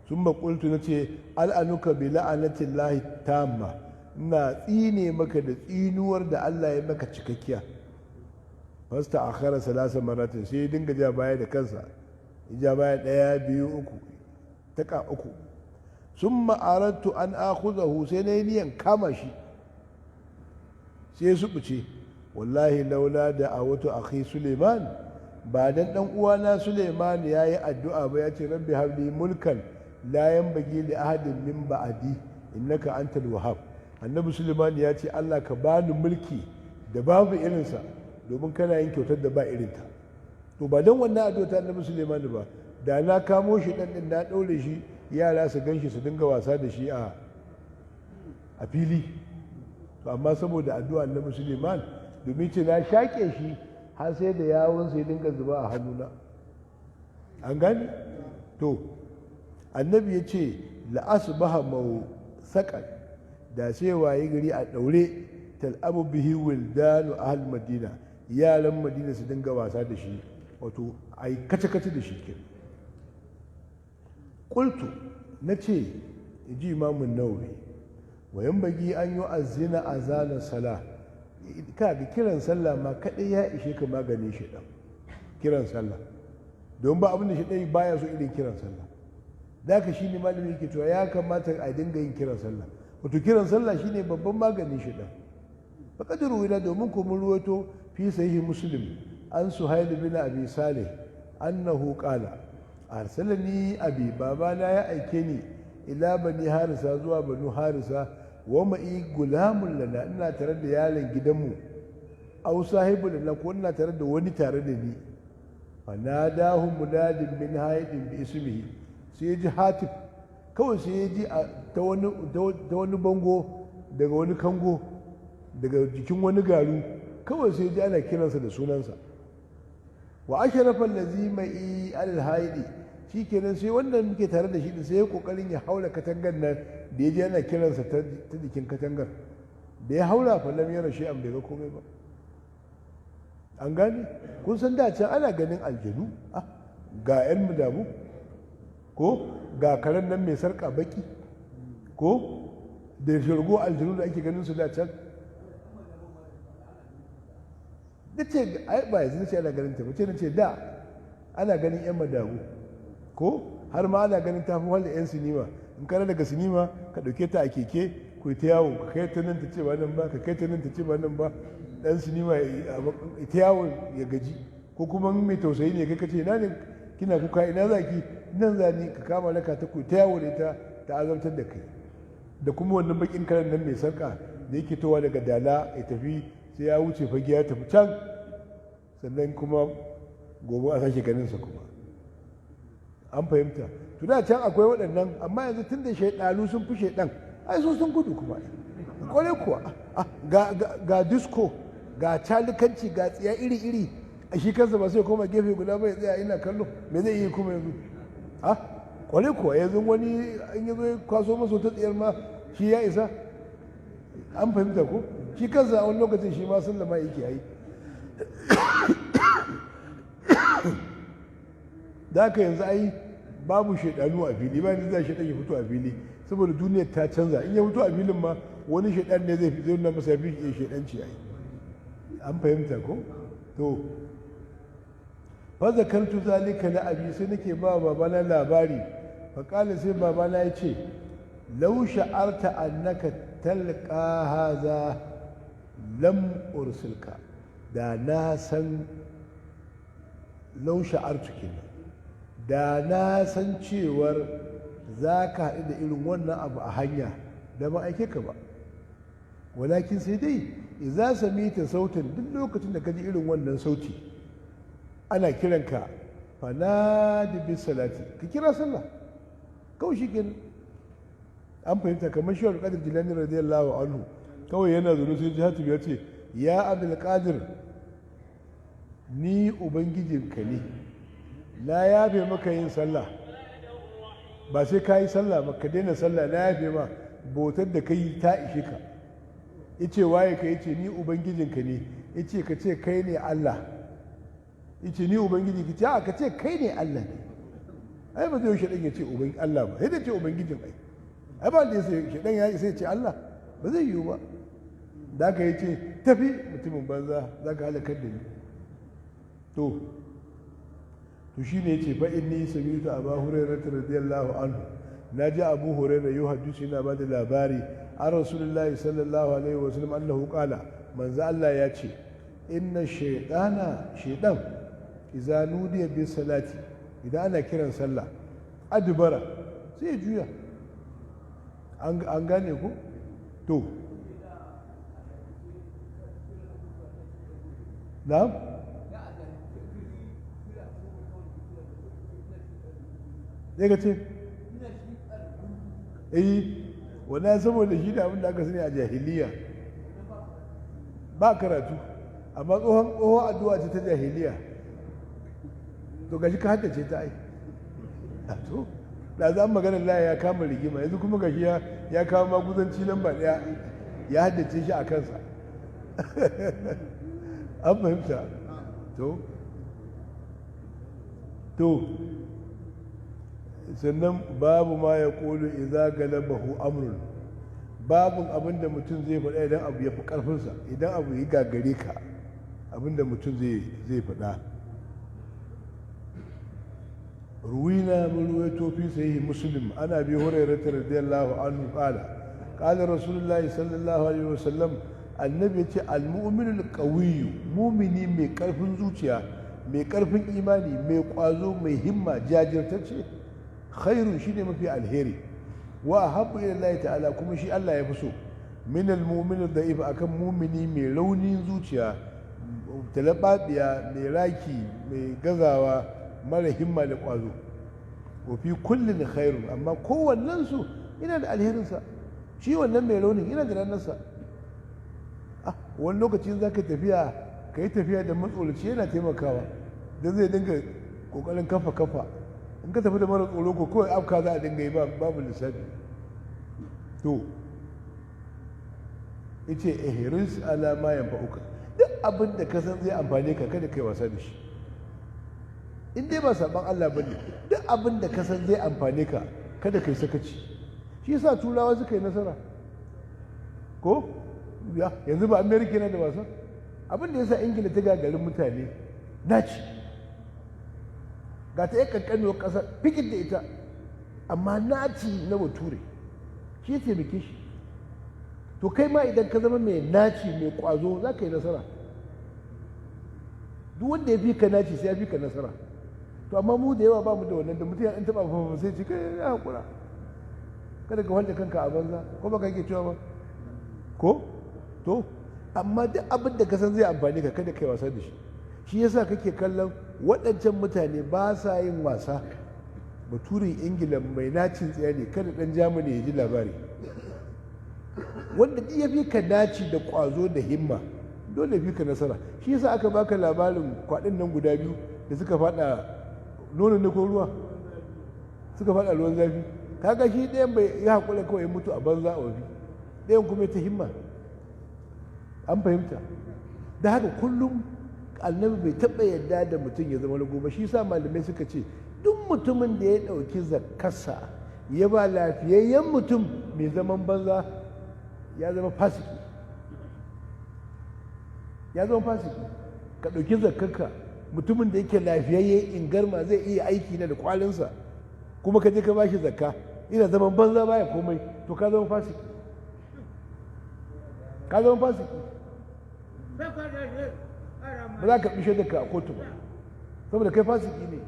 Summa qultu, nace al'anuka bi la'anatillahi tamma, ina tsine maka da tsinuwar da Allah ya maka cikakkiya. Fasta akhara salasa maratin, sai ya dinga ja baya da kansa, ya ja baya ɗaya, biyu, uku, taka uku. Summa aradtu an akhudahu, sai na yi niyan kama shi, sai ya subuce. Wallahi laula da a wato akhi Suleiman, ba dan dan uwana Suleiman ya yi addu'a ba, ya ce rabbi habli mulkan la yanbaghi li ahadin min ba'di innaka antal wahhab. Annabi Suleiman ya ce Allah ka bani mulki da babu irinsa, domin kana yin kyautar da ba irinta. To ba dan wannan addu'a ta annabi Suleiman ba, da na kamo shi dan din, na daure shi, yara su ganshi su dinga wasa da shi a fili. To amma saboda addu'a annabi Suleiman, domin ce na shaƙe shi har sai da yawon sai dinga zuba a hannuna. An gane? To annabi ya ce la'asbaha mawsaqan, da sai waye gari a daure, tal'abu bihi wildanu ahl Madina, yaran Madina su dinga wasa da shi, wato ai kace kace da shi ke. Qultu, nace, ji Imamun Nawawi, wayan bagi an yi azina azana sala, ka ga kiran sallah ma kadai ya ishe ka maganin shaidan. Kiran sallah, don ba abin da shaidan baya so irin kiran sallah. Da haka shine malami yake cewa ya kamata a dinga yin kiran sallah, wato kiran sallah shine babban maganin shaidan. Faqad ruwina, domin ko mun ruwaito, fi sahih Muslim an Suhail bin Abi Salih annahu qala arsalani abi, babana ya aike ni, ila Bani Harisa, zuwa Banu Harisa, wa ma'i gulamun lana, ina tare da yaron gidanmu, aw sahibu lana, ko ina tare da wani tare da ni. Fa nadahu munadin min haidin bi ismihi, sai ya ji hatif kawai, sai ya ji ta wani bango, daga wani kango, daga jikin wani garu, kawai sai ya ji ana kiransa da sunansa. Wa ashrafa allazi ma'i al haidi, shikenan sai wannan muke tare da shi din sai ya kokarin ya haura katangar nan da ya ji ana kiransa ta jikin katangar. Da ya haura, fa lam yara shay'an, bai ga komai ba. An gane? Kun san da can ana ganin aljanu, ga yan mudamu, ko ga karen nan mai sarka baki, ko da shirgo aljanu da ake ganin su da can. Da ce ai ba yanzu ce ana ganin ta ba, ce ce da ana ganin yan madagu ko har ma ana ganin tafi wanda yan sinima. In kana daga sinima ka ɗauke ta a keke ku ta yawo, ka kai ta nan ta ce ba nan ba, ka kai ta nan ta ce ba nan ba, dan sinima ta yawo ya gaji. Ko kuma mai tausayi ne kai ka ce ina ne kina kuka, ina zaki, nan zani, ka kama raka ta ku ta yawo da ita ta azabtar da kai. Da kuma wannan bakin karen nan mai sarka da yake towa daga Dala ya tafi, sai ya wuce fage ya tafi can, sannan kuma gobe a sake ganinsa kuma. An fahimta? To da can akwai waɗannan, amma yanzu tun da shaiɗanu sun fi shaiɗan, ai su sun gudu kuma. Kwarai kuwa, ga disco, ga calikanci, ga tsiya iri-iri, a shi kansa ba sai koma gefe guda bai tsaya ina kallo, me zai yi kuma yanzu? A kwarai kuwa, yanzu wani in yazo ya kwaso masa wata tsiyar ma shi ya isa. An fahimta ko? Shi kansa a wani lokacin shi ma sallama yake yi. Da haka yanzu ai babu shaidanu a fili, ba yanzu zai shaidan ya fito a fili, saboda duniyar ta canza. In ya fito a filin ma wani shaidan ne zai fi zai nuna masa ya fi iya shaidanci ai. An fahimta ko? To fa zakartu zalika la abi, sai nake ba babana labari. Fa qala, sai babana ya ce law sha'arta annaka talqa hadha lam ursilka. Da na san, law sha'artu kenan, da na san cewar za ka haɗu da irin wannan abu a hanya, da ba aike ka ba. Walakin sai dai idza samita sautin, duk lokacin da ka ji irin wannan sauti ana kiranka, fanadi bis salati, ka kira sallah kawai shi kenan. An fahimta? Kamar shi Qadir Jilani radiyallahu anhu, kawai yana zaune sai ji ya ce ya Abdul Qadir, ni ubangijinka ne, na yafe maka yin sallah, ba sai ka yi sallah ba, ka daina sallah, na yafe ma bautar da ka yi ta ishe ka. Ice waye ka? Yace ni ubangijinka ne. Ice ka ce kai ne Allah. Ice ni ubangiji ki ce a ka ce kai ne Allah ne. Ai ba zai yi shaɗan ya ce uban Allah ba, sai dai ce ubangijin. Ai ai ba da sai shaɗan ya sai ce Allah, ba zai yiwu ba. Da ka yi ce tafi mutumin banza, za ka halakar da ni. To shi ne ce fa inni sami'tu Abu Hurairah radiyallahu anhu, naji Abu Hurairah yuhaddisu, yana ba da labari an Rasulullahi sallallahu alaihi wa sallam annahu qala, manzo Allah ya ce inna shaytana, shaytan idza nudiya bis salati, idan ana kiran sallah, adbara, sai ya juya. An gane ku? To na'am, zai ka ce eh wannan saboda shi da abin da aka sani a jahiliya ba karatu, amma tsohon tsohon addu'a ce ta jahiliya. To gashi ka haddace ta ai. To da za magana Allah ya kama rigima, yanzu kuma gashi ya kawo maguzanci lamba daya, ya haddace shi a kansa. An fahimta? To sannan babu ma ya kulu idza galabahu amrun, babun abin da mutum zai faɗa idan abu ya fi ƙarfinsa, idan abu ya gagare ka, abin da mutum zai faɗa. Ruwina mun ruwaito fi sahihi Muslim ana Bi Hurairah radiyallahu anhu qala qala Rasulullahi sallallahu alaihi wasallam, annabi ya ce al-mu'minul qawiyyu, mumini mai ƙarfin zuciya, mai ƙarfin imani, mai ƙwazo, mai himma, jajirtacce, khairun, shine mafi alheri, wa ahabbu ila Allah ta'ala, kuma shi Allah ya fi so, min al-mu'min ad-da'if, akan mumini mai raunin zuciya, talababiya, mai raki, mai gazawa, mara himma da ƙwazo. Wa fi kullin khairun, amma kowannen su yana da alherin sa. Shi wannan mai raunin yana da ranar sa. Wani lokacin zaka tafiya, ka yi tafiya da matsoraci yana taimakawa, don zai dinga kokarin kafa kafa. In ka tafi da mara tsoro ko kawai afka za a dinga yi babu lissafi. To yace ihris ala ma yanfa'uka, duk abin da ka san zai amfane ka kada kai wasa da shi. In dai ba saban Allah bane, duk abin da ka san zai amfane ka kada kai sakaci. Shi yasa turawa suka yi nasara ko? Yanzu ba America yana da wasa, Abin da yasa Ingila ta gagarin mutane naci, ga ta yi kankanuwar ƙasa fikin da ita, amma naci na Bature shi ya taimake shi. To kai ma idan ka zama mai naci, mai kwazo, za ka yi nasara. Duk wanda ya fi ka naci sai ya fi ka nasara. To amma mu da yawa ba mu da wannan. Da mutum ya ɗan taɓa fa sai ce kai ya haƙura, kada ka wanda kanka a banza, ko ba ka ke cewa ba ko? To amma duk abin da ka san zai amfani ka, kada kai wasa da shi. Shi yasa kake kallon waɗancan mutane ba sa yin wasa. Baturin Ingila mai nacin tsiya ne, kada ɗan Germany ya ji labari. Wanda duk ya fi ka naci da ƙwazo da himma, dole fi ka nasara. Shi yasa aka baka labarin kwaɗin nan guda biyu da suka faɗa nono ne ko ruwa, suka faɗa ruwan zafi. Kaga shi ɗayan bai ya haƙura, kawai ya mutu a banza a wafi, ɗayan kuma ta himma. An fahimta? Da haka kullum Annabi bai taɓa yadda da mutum ya zama rago ba. Shi sa malamai suka ce duk mutumin da ya ɗauki zakkarsa ya ba lafiyayyen mutum mai zaman banza, ya zama fasiki, ya zama fasiki. Ka ɗauki zakkarka, mutumin da yake lafiyayye ingarma, zai iya aiki na da kwalinsa, kuma ka je ka bashi zakka, ina zaman banza baya komai, to ka zama fasiki, ka zama fasiki. Ba za ka bishe da ka a kotu ba, saboda kai fasiki ne.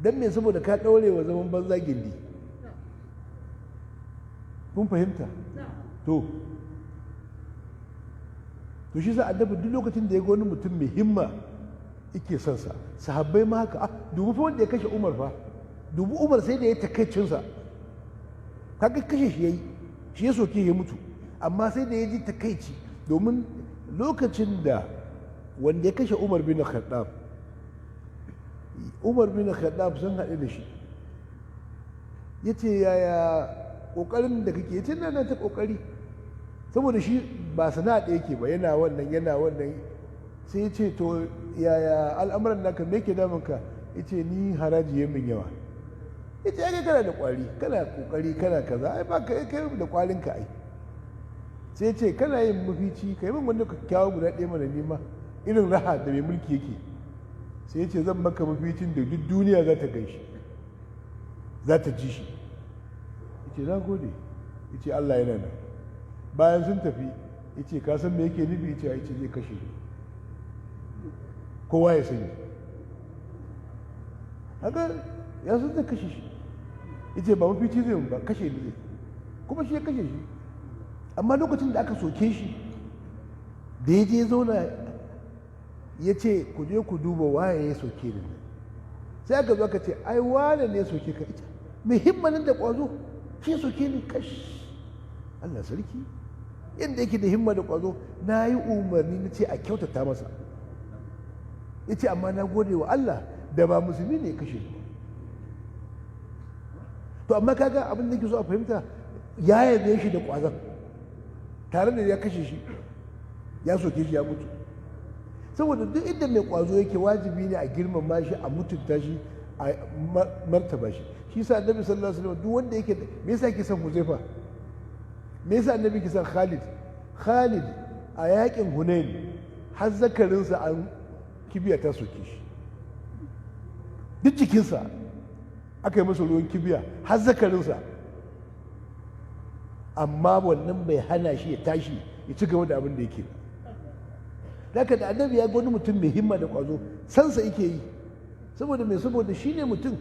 Don me? Saboda ka ɗaure wa zaman banza gindi. Kun fahimta? To shi sa Annabi duk lokacin da ya ga wani mutum mai himma yake son sa. Sahabbai ma haka. Ah, dubu fa wanda ya kashe Umar fa, dubu Umar, sai da ya takaicin sa. Kaga kashe shi yayi, shi ya soke ya mutu, amma sai da ya ji takaici, domin lokacin da wanda ya kashe Umar bin Khattab, Umar bin Khattab sun haɗu da shi, ya ce, "Yaya ƙoƙarin da kake?" Ya ce, "Na ta ƙoƙari." Saboda shi ba sana'a ɗaya ke ba, yana wannan, yana wannan. Sai ya ce, "To yaya al'amuran naka? Me ke damunka?" Ya ce, "Ni haraji ya min yawa." Ya ce, "Ai kana da ƙwari, kana ƙoƙari, kana kaza, ai ba kai da ƙwarinka ai." Sai ce, "Kana yin mafici, ka yi min wanda kyakkyawa guda ɗaya mana nima, irin raha da mai mulki yake." Sai ya ce, "Zan maka maficin da duk duniya za ta gan shi, za ta ji shi." Ya ce, "Na gode." Ya ce, "Allah yana nan." Bayan sun tafi, ya ce, "Ka san me yake nufi?" Ya ce, "Zai kashe ni, kowa ya sani." Haka ya san zai kashe shi. Ya ce, "Ba mafici zai ba, kashe ni zai." Kuma shi ya kashe shi. Amma lokacin da aka soke shi, da ya je zauna ya ce, "Ku je ku duba waye ya soke ni." Sai aka zo aka ce, "Ai wane ne ya soke ka?" Ita mai himmanin da ƙwazo shi ya soke ni? Kash, Allah sarki, yadda yake da himma da ƙwazo, na yi umarni na ce a kyautata masa. Ya ce, "Amma na gode wa Allah da ba musulmi ne ya kashe ni." To amma kaga abin da ke so a fahimta, ya yabe shi da ƙwazon, tare da ya kashe shi, ya soke shi ya mutu. Saboda duk inda mai ƙwazo yake, wajibi ne a girmama shi, a mutunta shi, a martaba shi. Shi sa Annabi sallallahu alaihi wasallam, duk wanda yake, me yasa yake son Huzaifa? Me yasa Annabi ke son Khalid? Khalid a yakin Hunain har zakarinsa an kibiya ta soke shi, duk jikinsa aka yi masa ruwan kibiya har zakarinsa, amma wannan bai hana shi ya tashi ya ci gaba da abin da yake ba. Haka da Annabi ya ga wani mutum mai himma da kwazo, sansa yake yi. Saboda mai? Saboda shi ne mutum.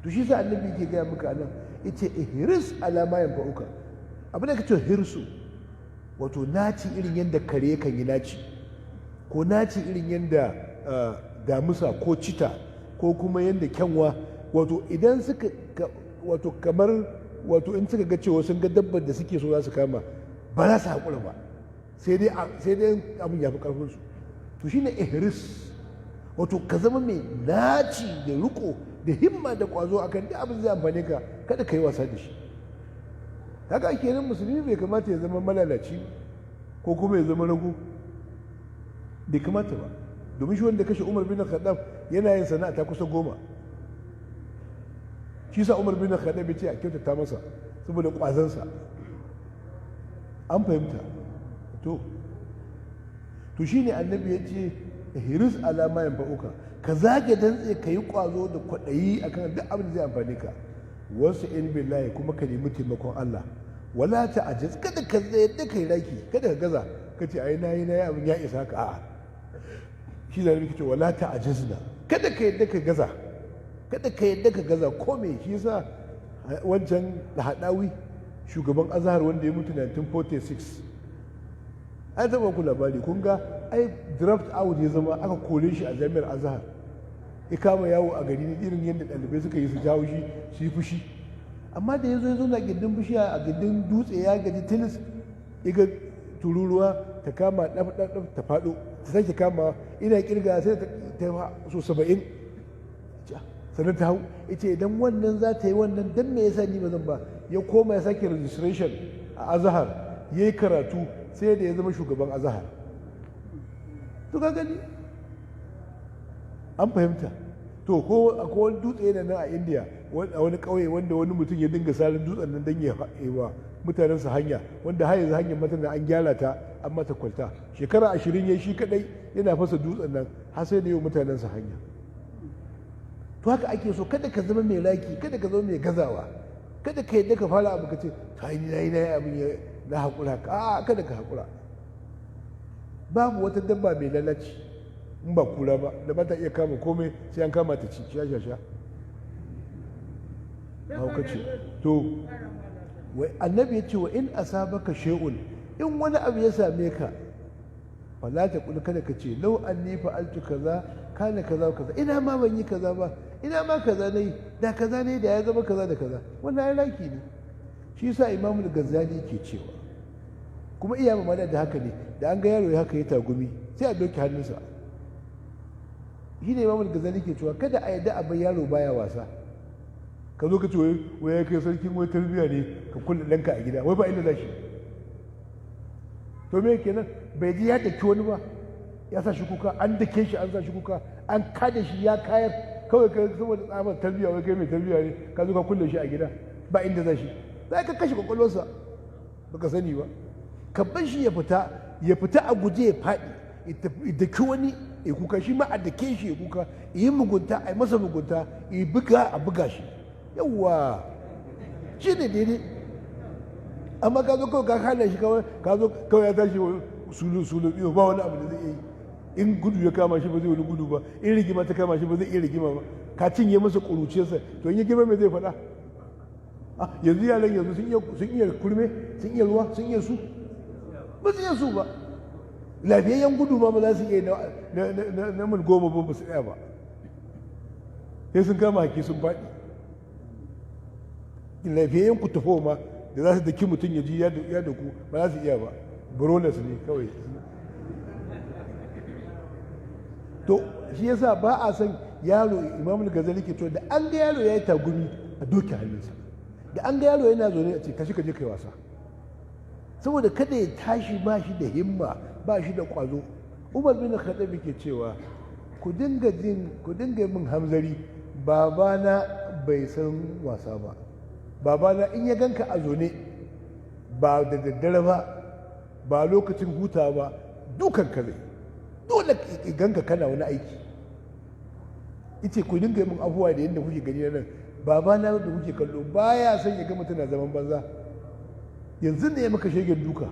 To shi sa Annabi yake gaya maka nan, yace, "Ihris ala ma yanfa'uka." Abin da kace hirsu, wato naci irin yadda kare kan yi naci, ko naci irin yadda damusa ko cita, ko kuma yadda kyanwa, wato idan suka, wato kamar, wato in suka ga cewa sun ga dabbar da suke so za su kama, ba za su haƙura ba, sai dai abin ya fi ƙarfinsu. To shine ihris, wato ka zama mai naci da riko da himma da ƙwazo akan duk abin zai amfane ka, kada ka yi wasa da shi. Haka kenan musulmi bai kamata ya zama malalaci ko kuma ya zama rago, bai kamata ba. Domin shi wanda kashe Umar bin Khattab yana yin sana'a ta kusa 10. Shi sa Umar bin Khattab ya ce a kyautata masa saboda ƙwazonsa. An fahimta? To To shine annabi ya ce hiris alama yan fa'uka, ka zage dantse, ka yi kwazo da kwaɗayi akan duk abin da zai amfane ka. Wasu in billahi, kuma ka nemi taimakon Allah. Wala ta ajiz, kada ka yadda kai raki, kada ka gaza ka ce ai nayi nayi abin ya isa ka. A'a, shi da nake ce wala ta ajizna, kada ka yadda ka gaza, kada ka yadda ka gaza. Ko me shi yasa wancan da hadawi shugaban Azhar wanda ya mutu 1946, an taba ku labari, kun ga ai draft out ya zama, aka kore shi a jami'ar Azhar, ya kama yawo a gari irin yadda ɗalibai suka yi su jawo shi su yi fushi. Amma da ya zo ya zauna gindin bishiya a gindin dutse, ya gaji tilis, iga tururuwa ta kama ɗaf ɗaf ɗaf ta faɗo, ta sake kama, ina kirga sai ta so 70 sannan ta hau. Ita idan wannan za ta yi wannan, dan me yasa ni ba zan ba? Ya koma ya sake registration a Azhar, ya yi karatu, sai da ya zama shugaban Azhar. To ka gani, an fahimta. To ko akwai wani dutse yana nan a India, a wani ƙauye, wanda wani mutum ya dinga sarin dutsen nan don ya wa mutanen su hanya, wanda har yanzu hanyar mata an gyara ta, an mata kwalta. Shekara 20 ya shi kadai yana fasa dutsen nan har sai da yau mutanen su hanya. To haka ake so, kada ka zama mai raki, kada ka zama mai gazawa, kada ka yadda ka fara abu ka ce ta yi na yi na yi abin ya na haƙura. A, kada ka haƙura. Babu wata dabba mai lalaci in ba kura ba, da ba ta iya kama komai sai an kama ta ci sha sha sha haukace. To wai annabi ya ce wa in asabaka shay'un, in wani abu ya same ka, fala ta kul, kada ka ce law anni fa'altu kaza kana kaza kaza, ina ma ban yi kaza ba, ina ma kaza nayi, da kaza ne da ya zama kaza da kaza. Wannan ai raki ne. Shi yasa Imamu Ghazali ke cewa, kuma iya mamada da haka ne, da an ga yaro ya haka ya tagumi sai a doke hannunsa. Shi ne Imamu Ghazali ke cewa kada a yadda a bar yaro baya wasa. Ka zo ka ce wai ya kai sarkin wai tarbiyya ne, ka kulle ɗanka a gida, wai ba inda za shi. To me kenan? Bai ji ya daki wani ba, ya sa shi kuka, an dake shi, an sa shi kuka, an kada shi ya kayar. Kawai kai saboda tsabar tarbiyya, wai kai mai tarbiyya ne, ka zo ka kulle shi a gida ba inda za shi. Za ka kashe kwakwalwarsa baka sani ba. Ka bar shi ya fita, ya fita a guje, ya faɗi, ya daki wani ya kuka, shi ma a dake shi ya kuka, yi mugunta a yi masa mugunta, ya buga a buga shi. Yawwa, shi ne daidai. Amma ka zo kawai ka hana shi, kawai ka zo kawai ya tashi sulu sulu biyu, ba wani abu da zai yi. In gudu ya kama shi ba zai wani gudu ba, in rigima ta kama shi ba zai iya rigima ba. Ka cinye masa ƙuruciyarsa. To in ya girma me zai faɗa? Yanzu yaran yanzu sun iya kurme, sun iya ruwa, sun iya su, ba su iya su ba. Lafiyayyen gudu ma ba za su iya na mil 10 ba, ba su iya ba, sai sun kama haki sun faɗi. Lafiyayyen kutufo ma da za su daki mutum ya ji ya daku ba za su iya ba, brolas ne kawai. To shi yasa ba a son yaro. Imam Ghazali ke cewa da an ga yaro ya yi tagumi a doke hannunsa, da an ga yaro yana zaune a ce kashi ka je kai wasa, saboda kada ya tashi ba shi da himma, ba shi da kwazo. Umar bin Khattab ke cewa ku dinga jin, ku dinga min hamzari, babana bai san wasa ba. Babana in ya ganka a zaune ba da daddare ba, ba lokacin hutawa ba, dukan ka zai dole ganka kana wani aiki. Ice ku dinga min abubuwa da yadda kuke gani nan, babana da kuke kallo baya son ya ga mutum na zaman banza. Yanzu ne ya maka shegen duka,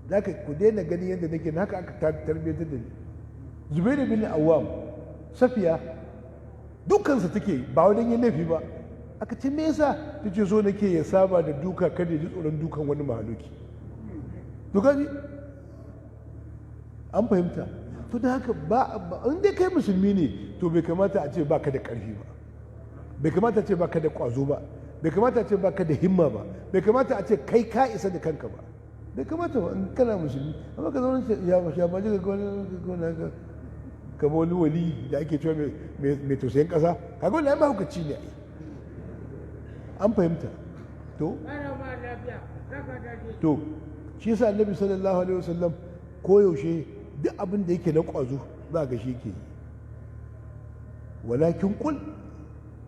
zaka ku daina gani yadda nake haka aka tarbiyyantar da ni. Zubairu bin Awwam, Safiya dukansa take ba wajen yin laifi ba. Aka ce me yasa? Ta ce so nake ya saba da duka, kada ya ji tsoron dukan wani mahaluki. To kaji, an fahimta. To da haka ba in dai kai musulmi ne, to bai kamata a ce baka da karfi ba, bai kamata a ce baka da kwazo ba, bai kamata a ce baka da himma ba, bai kamata a ce kai ka isa da kanka ba, bai kamata ba in kana musulmi. Amma ka zauna ya ya ba ji ga wani kamar wani wali da ake cewa mai tausayin kasa, kaga wannan ai mahaukaci ne ai. An fahimta. To shi yasa Annabi sallallahu alaihi wasallam koyaushe duk abin da yake na ƙwazo za ga shi ke yi. Walakin kul,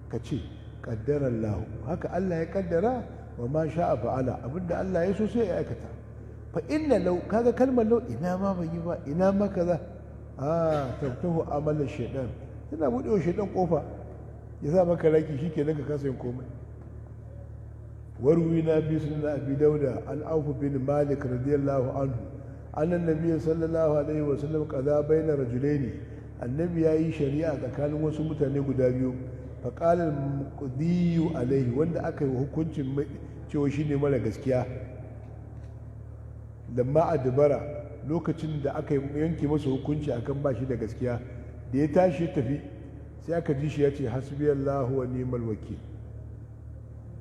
ka ce ƙaddarar lahu, haka Allah ya ƙaddara, wa ma sha'a fa'ala, abinda Allah ya so sai ya aikata. Fa inna law, kaga kalmar law, ina ma ban yi ba, ina ma kaza, a tabtahu amalan shaidan, tana buɗe wa shaidan kofa ya sa maka raki, shikenan ka kasa yin komai. Warwina bi sunan Abi Dauda an Auf bin Malik radiyallahu anhu anna nabiyyi sallallahu alaihi wa sallam qada baina rajulaini, annabi yayi shari'a tsakanin wasu mutane guda biyu. Fa qala al-muqdi alaihi, wanda aka yi hukuncin cewa shine mara gaskiya, lamma adbara, lokacin da aka yanke masa hukunci akan ba shi da gaskiya, da ya tashi ya tafi sai aka ji shi ya ce hasbiyallahu wa ni'mal wakil.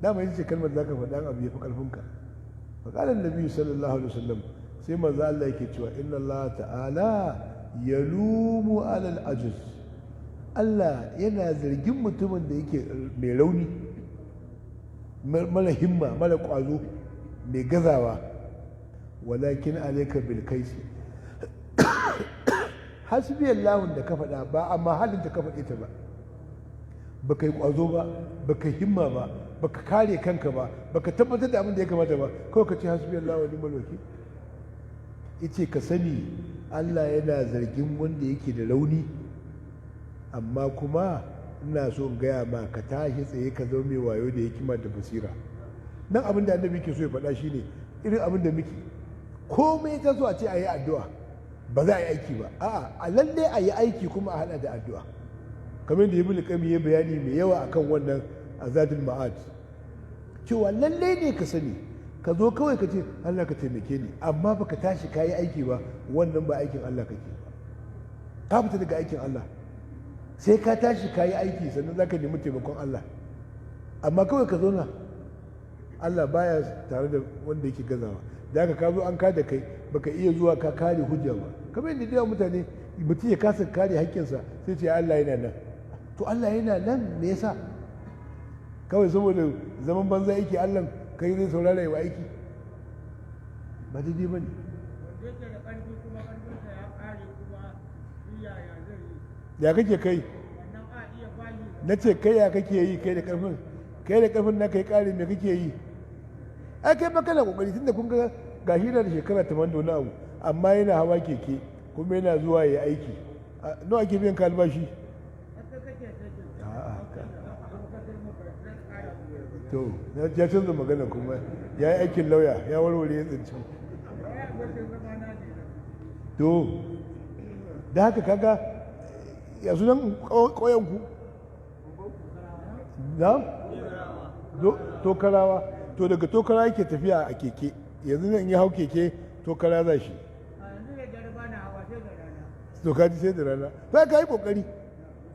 Dama ita ce kalmar da zaka faɗa abu ya fi ƙarfinka. Fa qala annabi sallallahu alaihi wasallam, sai manzo Allah yake cewa inna Allah ta'ala yalumu alal ajiz, Allah yana zargin mutumin da yake mai rauni, mara himma, mara ƙwazo, mai gazawa. Walakin alayka bil kaisi, hasbiyallahu da ka faɗa ba amma halin da ka faɗe ta ba, baka yi ƙwazo ba, baka himma ba, baka kare kanka ba, baka tabbatar da abin da ya kamata ba, kawai ka ce hasbiyallahu wa ni'mal wakil. Yace ka sani Allah yana zargin wanda yake da rauni, amma kuma ina so in gaya ma ka tashi tsaye ka zama mai wayo da hikima da basira. Nan abin da annabi ke so ya faɗa shine irin abin da muke komai ta so a ce a yi addu'a ba za a yi aiki ba. A'a, a lalle a yi aiki kuma a haɗa da addu'a, kamar da Ibn Qayyim ya bayani mai yawa akan wannan Azadul Ma'ad, cewa lalle ne ka sani ka zo kawai ka ce Allah ka taimake ni, amma baka tashi ka yi aiki ba, wannan ba aikin Allah kake ba, ka fita daga aikin Allah. Sai ka tashi ka yi aiki sannan za ka nemi taimakon Allah. Amma kawai ka zauna, Allah baya tare da wanda yake gazawa. Da haka ka zo an kada kai, baka iya zuwa ka kare hujja ba, kamar yadda yawan mutane, mutum ya kasa kare haƙƙinsa sai ce Allah yana nan. To Allah yana nan me yasa? Kawai saboda zaman banza yake Allah kai zai saurara yawa aiki ba daidai ba ne. Ya kake kai? Na ce kai ya kake yi? Kai da karfin, kai da karfin na kai kare me kake yi? Ai kai ba kana kokari, tunda kun ga gashi da shekara 80 da wani abu, amma yana hawa keke kuma yana zuwa ya aiki. Nawa ake biyan ka albashi? To ya canza magana kuma ya yi aikin lauya ya warware ya tsinci. To da haka kaga ya sunan ƙauyenku na Tokarawa. To daga Tokarawa yake tafiya a keke, yanzu nan ya hau keke Tokara za shi. To kaji sai da rana za ka yi kokari.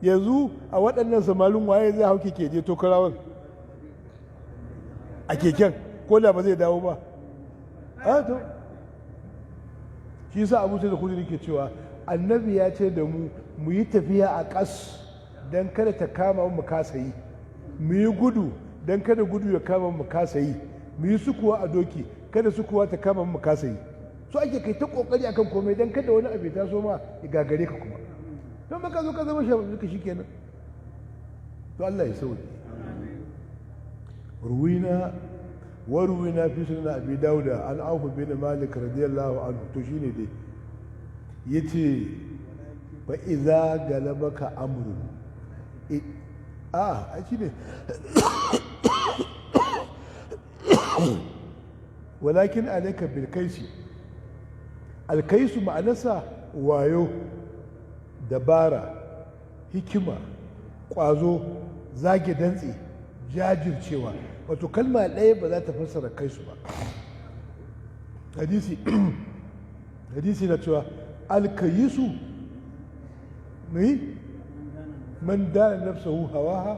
Yanzu a waɗannan samalin waye zai hau keke je Tokarawan a keken ko da ba zai dawo ba? A to shi yasa Abu Sa'id Khudri ke cewa annabi ya ce da mu mu yi tafiya a ƙas don kada ta kama mu kasa yi, mu yi gudu don kada gudu ya kama mu kasa yi, mu yi sukuwa a doki kada sukuwa ta kama mu kasa yi. So ake kai ta kokari akan komai don kada wani abu ya taso ma ya gagare ka kuma. Don baka zo ka zama shafi shikenan. To Allah ya sauke. Ruwina wa ruwina fi sunan Abi Dauda an Auf bin Malik radiyallahu anhu. To shine dai yace fa iza galabaka amru, a shine walakin alayka bil kaisi. Alkaisu ma'anarsa wayo, dabara, hikima, ƙwazo, zage dantse, jajircewa. Wato kalma ɗaya ba za ta fassara kaisu ba. Hadisi na cewa alkayisu mai man dana nafsahu hawaha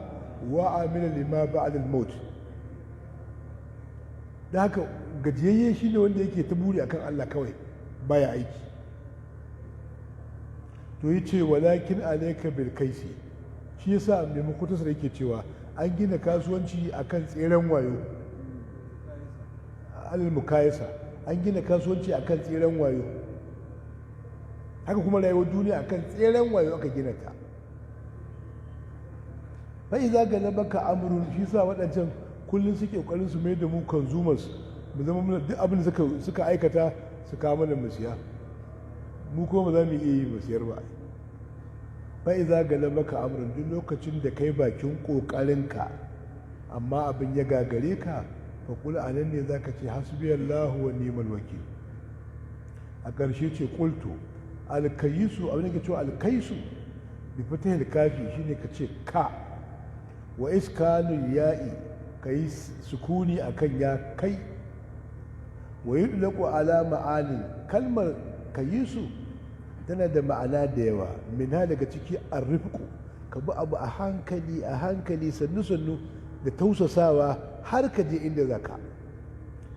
wa amila lima ba'da al-maut. Da haka gajiyayye shine wanda yake ta buri akan Allah kawai baya aiki. To yace walakin alayka bil kaisi. Shi yasa mai mukutasar yake cewa an gina kasuwanci akan tseren wayo, alal mukayasa, an gina kasuwanci akan tseren wayo. Haka kuma rayuwar duniya akan tseren wayo aka gina ta. Fa iza galabaka amrun, shi yasa waɗancan kullum suke ƙoƙarin su mai da mu consumers, mu zama muna duk abin da suka aikata su kawo mana mu siya. Mu kuma ba za mu iya yi mu siyar ba. Fa iza galabaka amrun, duk lokacin da kai bakin kokarinka amma abin ya gagare ka, fa qul, anan ne zaka ce hasbiyallahu wa ni'mal wakil. A ƙarshe ce qultu alkayisu, abin da ke cewa alkaisu bi fatahil kafi shine ka ce ka wa iskanul ya'i, kai sukuni akan ya kai. Wa yudlaqu ala ma'ani, kalmar kayisu tana da ma'ana da yawa. Minha, daga ciki, arrifqu, ka bi abu a hankali a hankali, sannu sannu, da tausasawa har ka je inda zaka.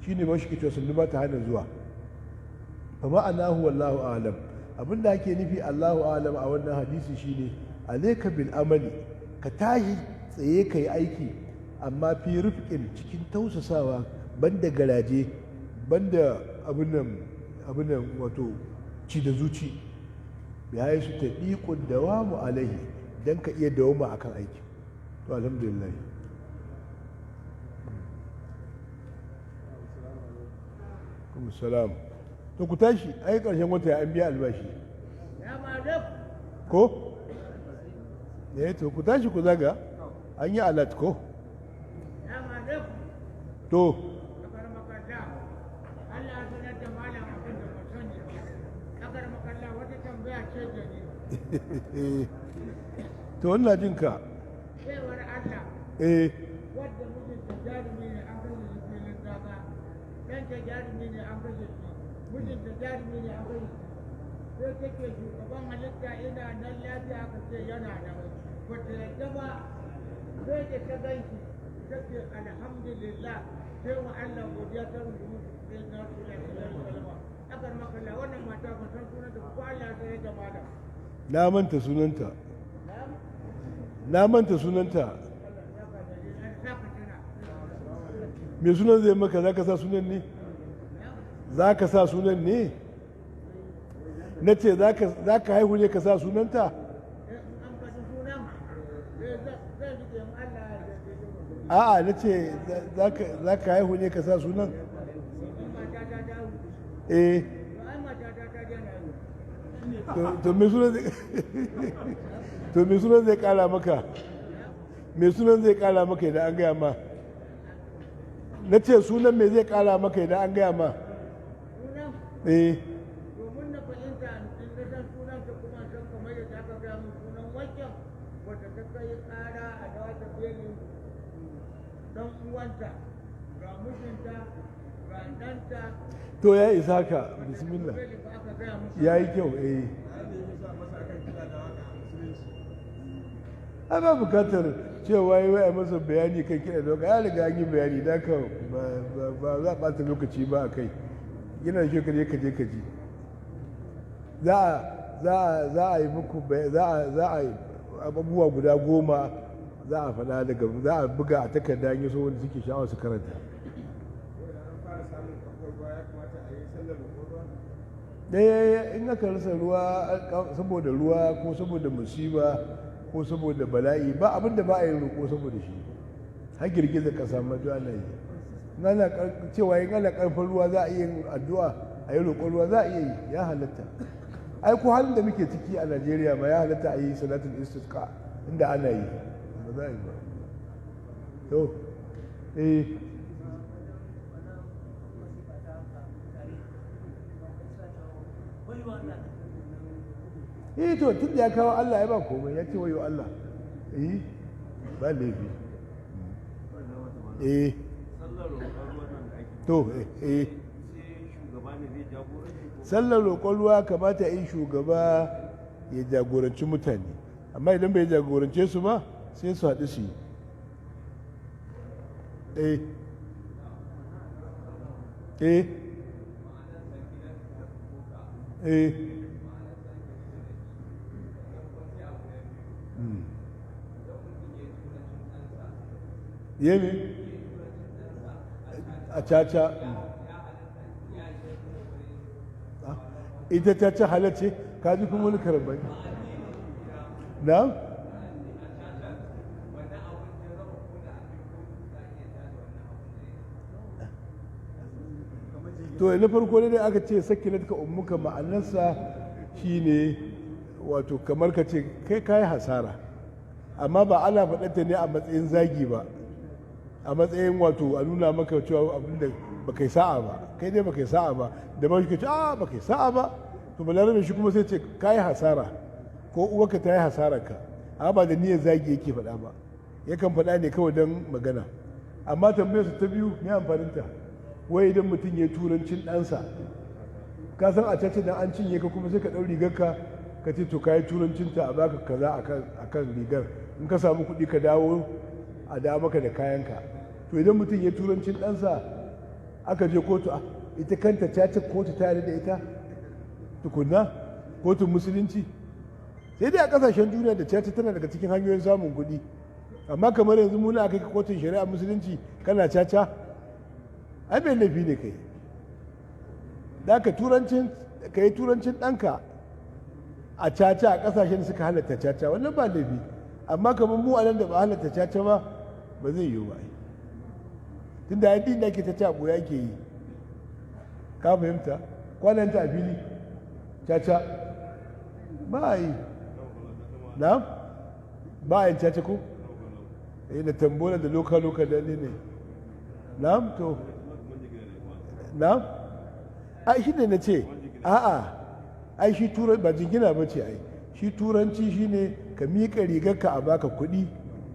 Shine ba shi ke cewa sannu ba ta hana zuwa. Fa ma'anahu wallahu a'lam, abinda ake nufi Allahu a'lam a wannan hadisi shine alayka bil amali, ka tashi tsaye ka yi aiki, amma fi rifqin, cikin tausasawa, banda garaje, banda abin nan wato ci da zuci, bi haisu ta ɗiƙun dawamu alaihi, don ka iya dawama akan aiki. To, alhamdulillah. Kuma salam. To, ku tashi, ai ƙarshen wata an biya albashi ko? Eh, to ku tashi ku zaga, an yi alert ko? To. Allah ya sanar da malam abin da ba sani ba. Akar makalla, wata tambaya ce da ni. To, wannan jin ka. Cewar Allah wadda mijinta jarumi ne an kashe shi filin daga, ɗanta jarumi ne an kashe shi, mijinta jarumi ne an kashe shi. Sai take shugaban halitta ina nan lafiya? Aka ce yana nan. Ba ta yadda ba sai da ta gan shi take alhamdulillah, sai wa Allah godiya, ta rungumi sai na Rasulullah sallallahu alaihi wasallam. Akar makalla, wannan mata ba san sunanta ba, ko Allah ya sanar da malam? Na manta sunanta, na manta sunanta. Me sunan zai maka? Za ka sa sunan ne? Za ka sa sunan ne? Na ce za ka haihu ne ka sa sunanta? An faɗi sunan zai rike in Allah ya yarda. A'a, na ce za ka haihu ne ka sa sunan? In matata ta haihu? Eh. To, ai matata ta daina haihu. To me sunan zai kara maka? Me sunan zai kara maka idan an gaya ma? Na ce sunan me zai kara maka idan an gaya ma? Sunan? Eh. Domin na fahimta, in na san sunan ta kuma san kamar yadda aka gaya min sunan wancan wata ta kai ƙara a dawa ta belin dan uwanta, ga mijinta, ga ɗanta. To, ya isa ka, bismillah. Beli ba aka gaya min. Ya yi kyau, eh. Ana bukatar cewa yi wai a masa bayani kan kiɗa da waka, ya riga an yi bayani, da ka ba za a ɓata lokaci ba a kai. Yana da kyau ka je ka je ka ji. Za a yi muku za a yi abubuwa guda 10 za a faɗa daga za a buga a takarda in yi so, wanda suke sha'awar su karanta. Fara samun akwai ruwa, ya kamata a yi sallar roƙon ruwa? Ɗaya, in aka rasa ruwa saboda ruwa ko saboda musiba ko saboda bala'i, ba abin da ba a yi roƙo saboda shi, har girgizar ƙasa ma duk ana yi. In ana cewa in ana ƙarfin ruwa za a iya yin addu'a a yi roƙon ruwa, za a iya yi, ya halatta. Ai ko halin da muke ciki a Najeriya ma ya halatta a yi salatul istisqa inda ana yi, ba za a yi ba. To, eh. Eh, to, tun da ya kawo Allah ya ba komai, ya ce wayo Allah, eh, ba laifi, eh. Sallar roƙon ruwan nan da ake To, eh. sai shugaba ne zai jagoranci ko? Sallar roƙon ruwa kamata yi shugaba ya jagoranci mutane, amma idan bai jagorance su ba sai su haɗu su yi. Eh, eh, eh. Yemi a caca. Ita ta ci halacce, ka ji kuma wani karambani na. To na farko ne aka ce sakilatka ummuka, ma'anarsa shine wato kamar ka ce kai kayi hasara, amma ba ana faɗanta ne a matsayin zagi ba, a matsayin wato a nuna maka cewa abin da ba kai sa'a ba, kai dai ba kai sa'a ba, da ba shi ka ce a ba kai sa'a ba. To balarabe shi kuma sai ce kayi hasara ko uwarka ta yi hasararka, amma ba da niyyar zagi yake faɗa ba, yakan faɗa ne kawai don magana. Amma tambayar su ta biyu me amfaninta? Wai idan mutum ya turancin ɗansa, ka san a caca dan an cinye ka kuma sai ka ɗau rigarka ka ce to ka yi turancinta a baka kaza a kan rigar, in ka samu kuɗi ka dawo a dawo maka da kayanka. To idan mutum ya turancin ɗansa aka je kotu, a ita kanta caca kotu ta yarda da ita tukunna, kotun musulunci? Sai dai a kasashen duniya da caca tana daga cikin hanyoyin samun kuɗi, amma kamar yanzu muna aka kai kotun shari'a musulunci kana caca, ai mai laifi ne kai. Da ka turancin ka yi turancin ɗanka a caca a ƙasashen da suka halatta caca, wannan ba laifi, amma kamar mu a nan da ba halatta caca ba, ba zai yiwu ba ai. Tunda addini da ake caca a ɓoye ake yi, ka fahimta? Kwanan ta a fili caca ba a yi. Na ba a yin caca ko eh da tambola da loka loka da ne ne. Na to na ai shi ne na ce a'a, ai shi turan ba jingina ba ce, ai shi turanci shine ka miƙa rigarka a baka kuɗi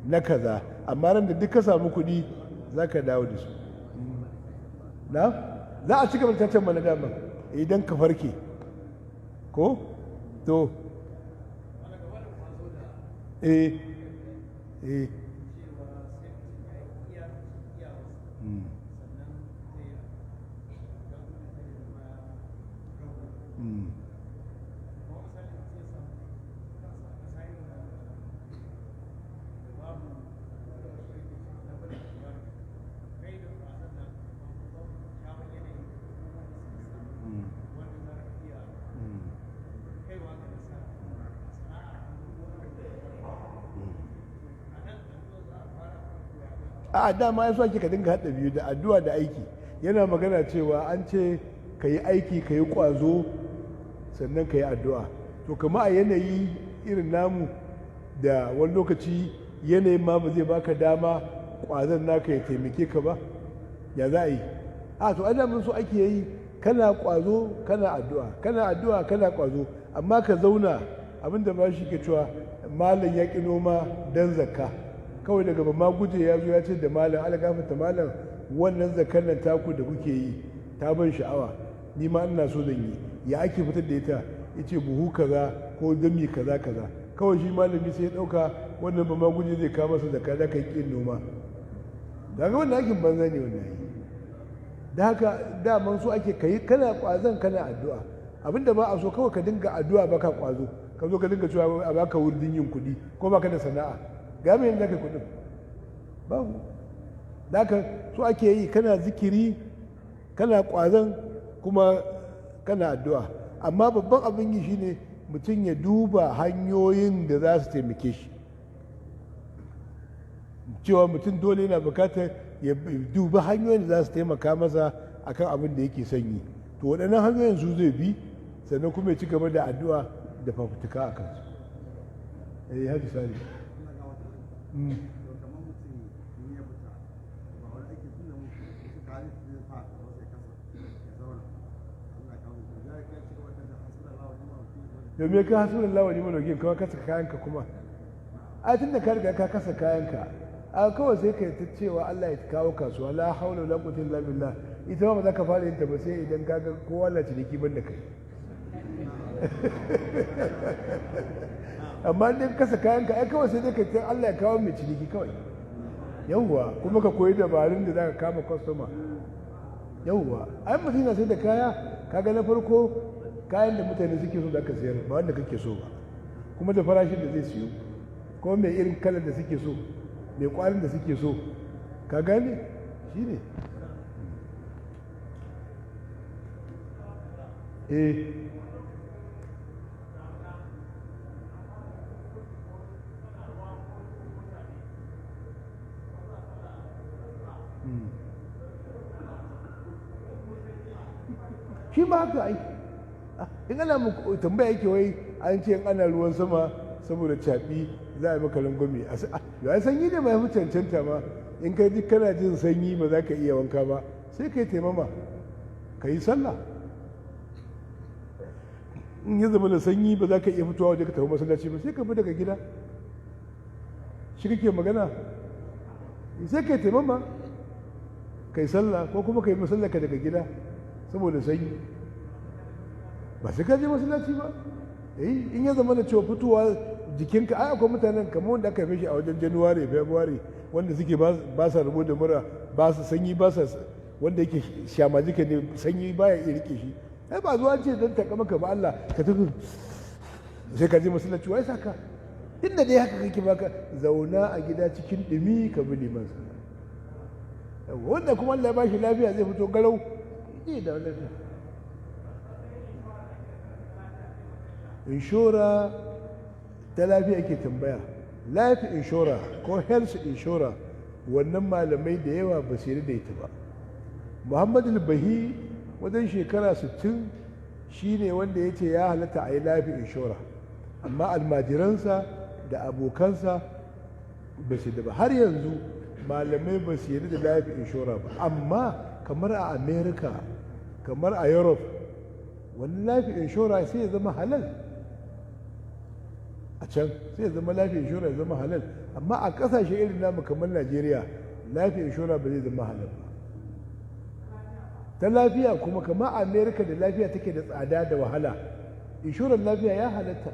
na kaza, amma ran da duk ka samu kuɗi za ka dawo da su. Na za a ci gaba da cacan mana dama idan ka farke ko to eh eh Mm. A dama ya so ake ka dinga haɗa biyu, da addu'a da aiki. Yana magana cewa an ce ka yi aiki, ka yi ƙwazo, sannan ka yi addu'a. To kama a yanayi irin namu da wani lokaci yanayin ma ba zai baka dama ƙwazon naka ya taimake ka ba, ya za a yi? A to ana mun so ake yi kana ƙwazo kana addu'a, kana addu'a kana ƙwazo, amma ka zauna abinda ba shi ke cewa malam ya ƙi noma dan zakka. Kawai daga ba ma guje ya zo ya ce da malam, ala gafarta malam, wannan zakar nan taku da kuke yi ta ban sha'awa, ni ma ina so zan yi, ya ake fitar da ita? Yace buhu kaza ko dami kaza kaza. Kawai shi malami sai ya dauka wannan ba ma guje zai kawo masa zakka da kai kin noma. Daga wannan aikin banza ne wannan yi. Da haka daman so ake kai kana kwazon kana addu'a. Abinda ba a so kawai ka dinga addu'a baka kwazo, ka zo ka dinga cewa a baka wurdin yin kuɗi ko baka da sana'a, ga mai yadda kai kudin babu. Da haka so ake yi kana zikiri kana kwazon kuma kana addu'a. Amma babban abin yi shine mutum ya duba hanyoyin da za su taimake shi, cewa mutum dole yana bukatar ya duba hanyoyin da za su taimaka masa akan abin da yake son yi. To waɗannan hanyoyin su zai bi, sannan kuma ya ci gaba da addu'a da fafutuka a kansu. Eh, haka sani. To kamar mutum in ya fita ba wani aiki tun da mutum su kare su zai sa kamar sai kasa ya zauna, Allah ya kawo mutum ya kai ci gaba da hasuna lawa ne ma mutum. Domin ka hasunan lawa ne mana kawai kasa kayanka kuma a tun da ka riga ka kasa kayanka a kawai sai ka yi ta cewa Allah ya kawo kasuwa, la haula wala quwwata illa billah. Ita ma ba za ka fara yin ta ba sai idan ka ga kowa na ciniki ban da kai. Amma in kasa kayanka ai kawai sai dai ka ce Allah ya kawo mai ciniki kawai. Yawwa, kuma ka koyi dabarun da za ka kama kwastoma. Yawwa, ai mutum na sai da kaya, kaga na farko kayan da mutane suke so da ka sayar, ba wanda kake so ba, kuma da farashin da zai siyo, ko mai irin kalar da suke so, mai kwarin da suke so, ka gane? Shi ne. Eh, Shi ma haka ai. In ana tambaya yake wai an ce in ana ruwan sama saboda caɓi za a yi maka rangwame. A sanyi ne ma ya fi cancanta ma. In ka ji kana jin sanyi ba za ka iya wanka ba, sai ka yi taimama ka yi sallah. In ya zama da sanyi ba za ka iya fitowa waje ka tafi masallaci ba, sai ka fi daga gida. Shi kake magana, sai ka yi taimama ka yi sallah, ko kuma ka yi masallaka daga gida saboda sanyi, ba sai ka je masallaci ba. In ya zama da cewa fitowa jikinka, ai akwai mutanen kamar wanda aka haife shi a wajen January, February, wanda suke ba sa rabo da mura, ba su sanyi, ba sa wanda yake shamajika ne, sanyi baya iya rike shi. Ai ba zuwa ce don taka maka ba Allah ka tafi sai ka je masallaci, wai saka inda dai haka kake baka zauna a gida cikin dumi ka bi liman sallah. Wanda kuma Allah ya bashi lafiya zai fito garau ne da lafiya. Inshora ta lafiya ake tambaya. Life inshora ko health inshora, wannan malamai da yawa ba su yarda da ita ba. Muhammadu Bahi wajen shekara 60 shine wanda ya ce ya halatta a yi life inshora, amma almajiransa da abokansa ba su yarda ba. Har yanzu malamai ba su yarda da life inshora ba, amma kamar a America, kamar a Europe, wani life inshora sai ya zama halal a can, sai ya zama life inshora ya zama halal. Amma a kasashe irin namu kamar Najeriya, life inshora ba zai zama halal ba. Ta lafiya kuma kamar America da lafiya take da tsada da wahala, inshorar lafiya ya halatta.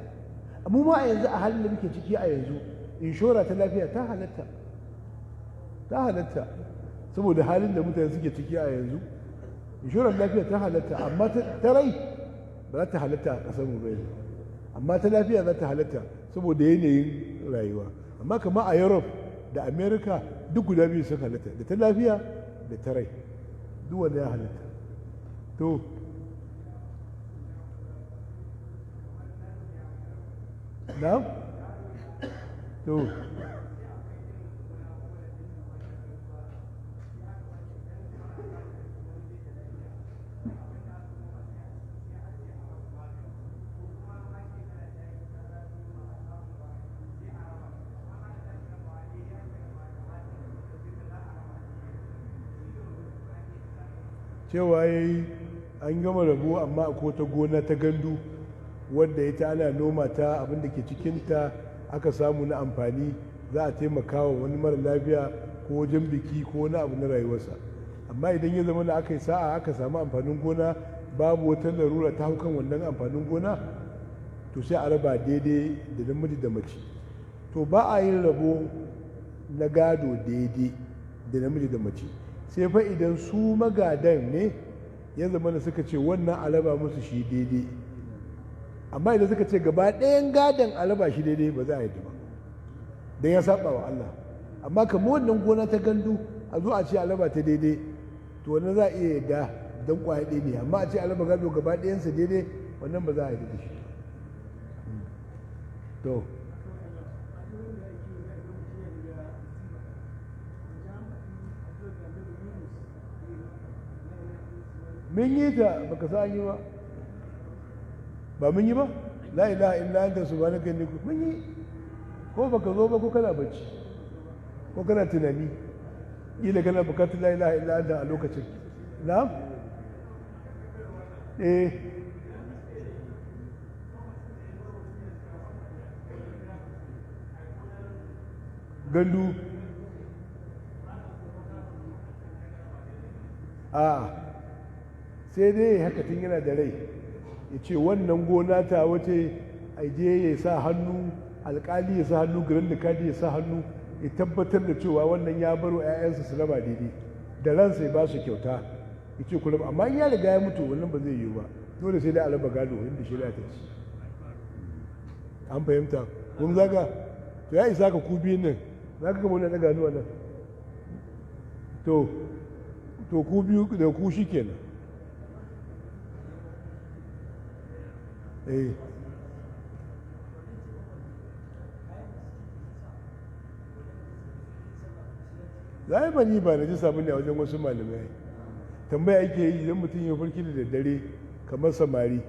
Mu ma a yanzu, a halin da muke ciki a yanzu, inshora ta lafiya ta halatta, ta halatta saboda halin da mutane suke ciki a yanzu. Inshorar lafiya ta halatta, amma ta rai ba za ta halatta a ƙasar mu ba yanzu, amma ta lafiya za ta halatta saboda yanayin rayuwa. Amma kama a Europe da America, duk guda biyu sun halatta, da ta lafiya da ta rai, duk wanda ya halatta. To na to cewa ya yi an gama rabo, amma akwai ta gona ta gandu wadda ita ana noma ta, abin da ke cikinta aka samu na amfani za a taimaka wa wani mara lafiya ko wajen biki ko wani abu na rayuwarsa. Amma idan ya zama da aka yi sa'a aka samu amfanin gona, babu wata larura ta hau kan wannan amfanin gona, to sai a raba daidai da namiji da mace. To ba a yin rabo na gado daidai da namiji da mace, sai fa idan su magadan ne ya zama da suka ce wannan a raba musu shi daidai. Amma idan suka ce gaba ɗayan gadon a raba shi daidai, ba za a yi ba, don ya saba wa Allah. Amma kamar wannan gona ta gandu, a zo a ce a raba ta daidai, to wannan za a iya yarda don kwaya ɗaya ne. Amma a ce a raba gado gaba ɗayansa daidai, wannan ba za a yarda da shi. To mun yi ta, baka sa an yi ba, ba mun yi ba. La ilaha illa anta subhanaka inni kuntu, mun yi. Ko baka zo ba, ko kana bacci, ko kana tunani, kila kana bukatar la ilaha illa anta a lokacin. Na'am, eh gandu a sai dai haka tun yana da rai ya ce wannan gona ta wace, a je ya sa hannu, alkali ya sa hannu, garin da kadi ya sa hannu, ya tabbatar da cewa wannan ya baro 'ya'yansa su raba daidai da ransa, ya ba su kyauta, ya ce kula. Amma in ya riga ya mutu, wannan ba zai yiwu ba, dole sai dai a raba gado inda shari'a ta ce. An fahimta? Kun zaga to ya isa ka ku biyun nan za ka gama wannan ɗaga hannu nan. To ku biyu da ku shi kenan. Eh za yi ba na ji sabon ne a wajen wasu malamai. Tambaya ake yi, idan mutum ya farki da daddare Kamar samari.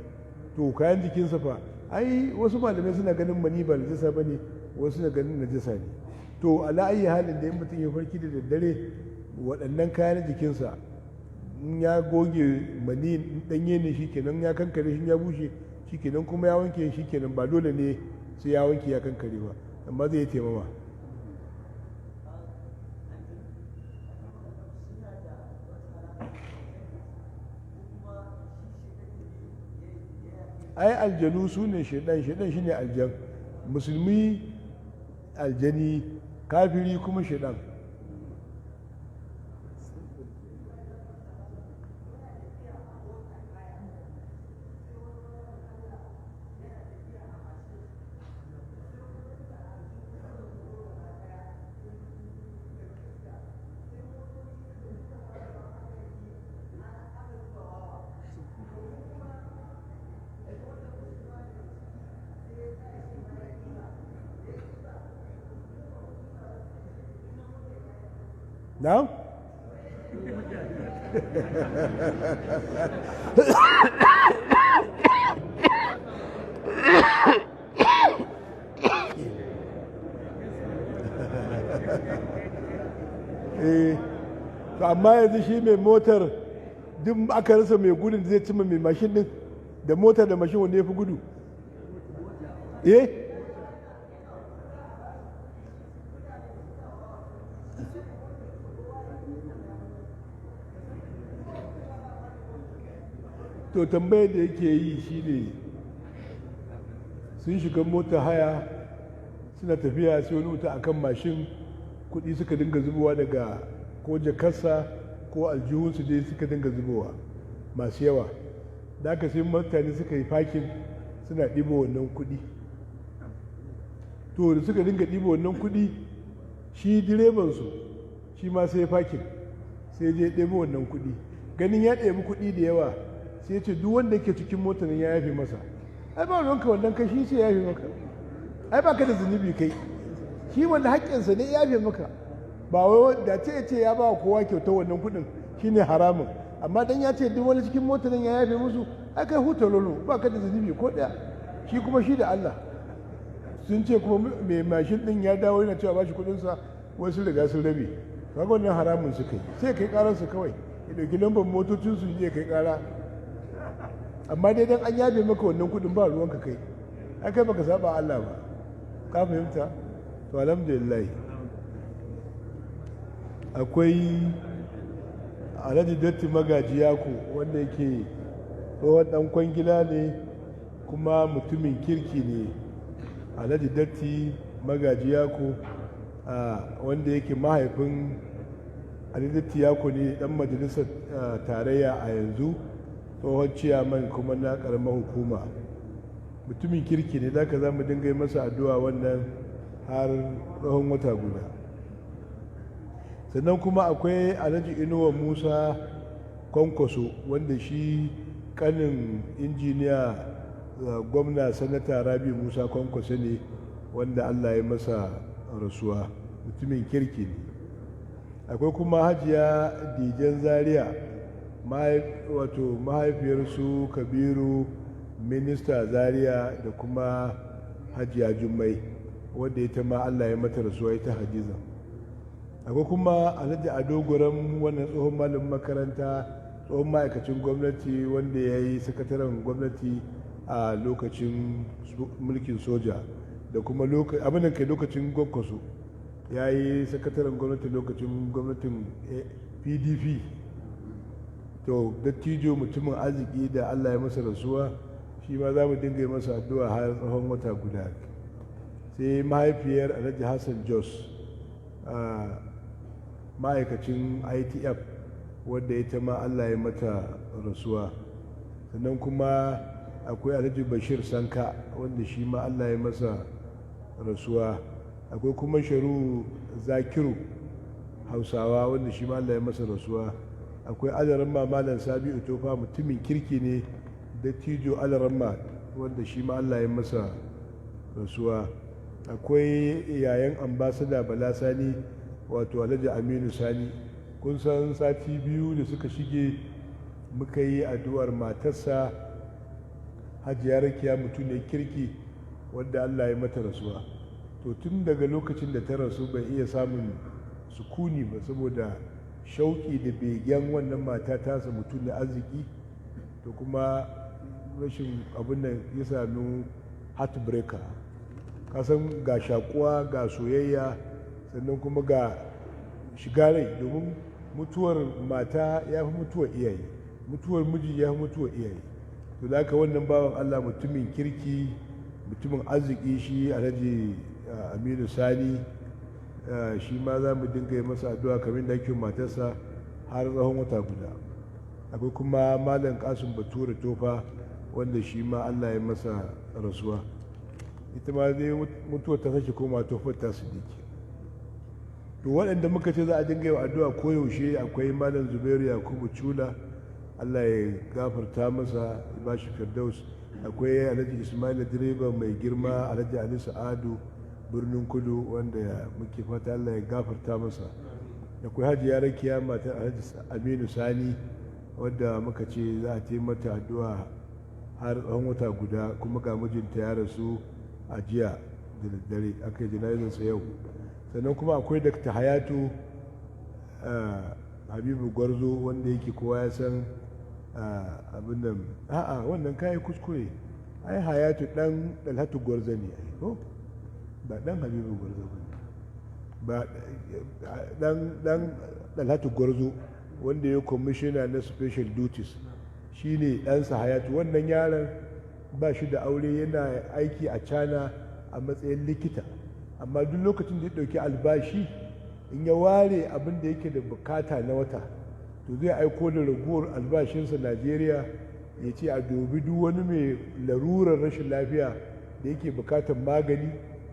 To kayan jikinsa fa, ai wasu malamai suna ganin mani ba najasa ba ne, wasu suna ganin najasa ne. To ala ayi halin da in mutum ya farki da daddare, waɗannan kayan jikinsa in ya goge mani ɗanye ne shikenan, ya kankare shi ya bushe shikenan, kuma ya wanke shikenan, ba dole ne sai ya wanke ya kankare ba, amma zai yi taimama. Ai aljanu su ne shaidan, shaidan shine aljan, musulmi aljani, kafiri kuma shaidan. Na'am? Eh, to amma yanzu shi mai motar duk aka rasa mai gudun da zai cimma mai mashin din, da motar da mashin wanda ya fi gudu? Eh? To tambayar da yake yi shine, sun shiga mota haya suna tafiya, sai wani wuta akan mashin, kuɗi suka dinga zubowa daga ko jakarsa ko aljihunsu dai suka dinga zubowa masu yawa. Da aka sai mutane suka yi fakin suna ɗibo wannan kuɗi. To da suka dinga ɗibo wannan kuɗi, shi direbansu shi ma sai fakin, sai je ɗebo wannan kuɗi. Ganin ya ɗebi kuɗi da yawa, sai ce duk wanda yake cikin motar ya yafe masa. Ai ba ruwanka, wannan kai shi ce ya yafe maka, ai ba ka da zunubi kai, shi wanda haƙƙinsa ne ya yafe maka. Ba wai da ce ce ya ba kowa kyauta wannan kuɗin shine haramun, amma dan ya ce duk wani cikin motar ya yafe musu, ai kai huta lolo, ba ka da zunubi ko ɗaya, shi kuma shi da Allah. Sun ce kuma mai mashin ɗin ya dawo yana cewa ba shi kuɗinsa, wasu riga sun rabe. Kaga wannan haramun suka yi, sai kai ƙararsu kawai, ya ɗauki lambar motocinsu je kai ƙara. Amma dai dan an yabe maka wannan kudin ba ruwanka kai, ai kai baka saba Allah ba, ka fahimta? To alhamdulillah. Akwai Alhaji Datti Magaji Yako, wanda yake tsohon dan kwangila ne kuma mutumin kirki ne. Alhaji Datti Magaji Yako, wanda yake mahaifin Alhaji Datti Yako ne, dan majalisar tarayya a yanzu, tsohon ciyaman kuma na karamar hukuma. Mutumin kirki ne, zaka za mu dinga yi masa addu'a wannan har tsawon wata guda. Sannan kuma akwai Alhaji Inuwa Musa Kwankwaso, wanda shi kanin injiniya gwamna Sanata Rabi Musa Kwankwaso ne, wanda Allah ya masa rasuwa, mutumin kirki ne. Akwai kuma Hajiya Dijen Zaria, wato mahaifiyarsu Kabiru Minista Zaria da kuma Hajiya Jummai, wadda ita ma Allah ya mata rasuwa, ita Hadiza. Akwai kuma Alhaji Ado Gwaram, wannan tsohon malamin makaranta, tsohon ma'aikacin gwamnati, wanda ya yi sakataren gwamnati a lokacin mulkin soja da kuma abin da kai lokacin Gwakwaso, ya yi sakataren gwamnati lokacin gwamnatin PDP. To dattijo mutumin arziki da Allah ya masa rasuwa, shi ma za mu dinga yi masa addu'a har tsawon wata guda. Sai mahaifiyar Alhaji Hassan Jos, ma'aikacin ITF, wadda ita ma Allah ya mata rasuwa. Sannan kuma akwai Alhaji Bashir Sanka, wanda shi ma Allah ya masa rasuwa. Akwai kuma Sharu Zakiru Hausawa, wanda shi ma Allah ya masa rasuwa. Akwai Alaramma Malam Sabi'u Tofa, mutumin kirki ne, dattijo Alaramma, wanda shi ma Allah ya masa rasuwa. Akwai yayan Ambasada Bala Sani, wato Alhaji Aminu Sani. Kun san sati biyu da suka shige muka yi addu'ar matarsa Hajiya Rakiya mutum ne kirki wanda Allah ya mata rasuwa. To tun daga lokacin da ta rasu bai iya samun sukuni ba saboda shauƙi da begen wannan mata tasa mutum ne arziki. To kuma rashin abin da ya sami heartbreaker, kasan ga shakuwa ga soyayya sannan kuma ga shiga rai, domin mutuwar mata ya fi mutuwar iyaye, mutuwar miji ya fi mutuwar iyaye. To da haka wannan bawan Allah mutumin kirki, mutumin arziki, shi Alhaji Aminu Sani, shi ma za mu dinga yi masa addu'a kamar da ake matarsa har tsawon wata guda. Akwai kuma Malam Kasim Bature Tofa wanda shi ma Allah ya masa rasuwa, ita ma dai mutuwar ta sake koma Tofar ta su dike. To waɗanda muka ce za a dinga yi wa addu'a koyaushe, akwai Malam Zubairu Yakubu Cula, Allah ya gafarta masa ya ba shi firdaus. Akwai Alhaji Ismail direba mai girma, Alhaji Ali Sa'adu Birnin Kudu wanda muke fata Allah ya gafarta masa. Akwai Hajiya Rakiya matar Alhaji Aminu Sani wadda muka ce za a taimata addu'a har tsawon wata guda, kuma ga mijinta ya rasu a jiya da daddare, aka yi jana'izarsa yau. Sannan kuma akwai Dr. Hayatu Habibu Gwarzo wanda yake kowa ya san abin nan. A'a, wannan kayi kuskure ai, Hayatu dan Dalhatu Gwarzo ne ai, ko ba dan Habibu Gwarzo ba, ba dan Dalhatu Gwarzo wanda ya kwamishina na special duties, shine ɗansa Hayatu. Wannan yaron ba shi da aure, yana aiki a China a matsayin likita, amma duk lokacin da ya ɗauki albashi, in ya ware abin da yake da bukata na wata, to zai aiko da ragowar albashinsa Najeriya, ya ce a dubi duk wani mai larurar rashin lafiya da yake bukatar magani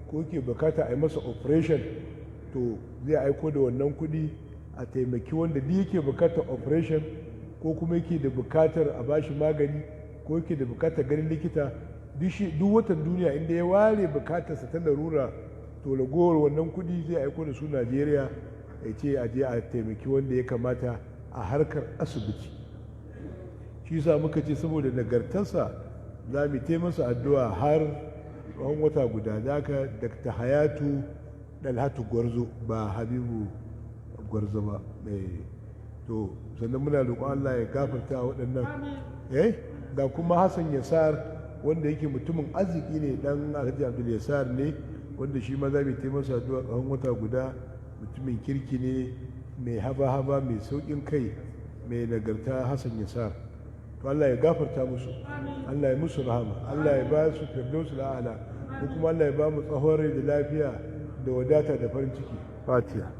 ko yake bukata a yi masa operation. To zai aiko da wannan kuɗi a taimaki wanda duk yake bukatar operation ko kuma yake da bukatar a bashi magani ko yake da bukatar ganin likita. Duk watan duniya inda ya ware bukatarsa ta larura, to ragowar wannan kuɗi zai aiko da su Najeriya, ya ce a je a taimaki wanda ya kamata a harkar asibiti. Shi sa muka ce saboda nagartarsa za mu yi masa addu'a har tsawon wata guda. Da haka Dr. Hayatu Dalhatu Gwarzo, ba Habibu Gwarzo ba. To sannan muna roƙon Allah ya gafarta waɗannan. Ga kuma Hassan Yasar wanda yake mutumin arziki ne, dan Alhaji Abdul Yasar ne, wanda shi ma za mu yi masa addu'a tsawon wata guda. Mutumin kirki ne, mai haba-haba, mai sauƙin kai, mai nagarta, Hassan Yasar. To Allah ya gafarta musu, Allah ya musu rahama, Allah ya ba su firdausul a'la, ko kuma Allah ya ba mu tsawon rai da lafiya da wadata da farin ciki. Fatiha.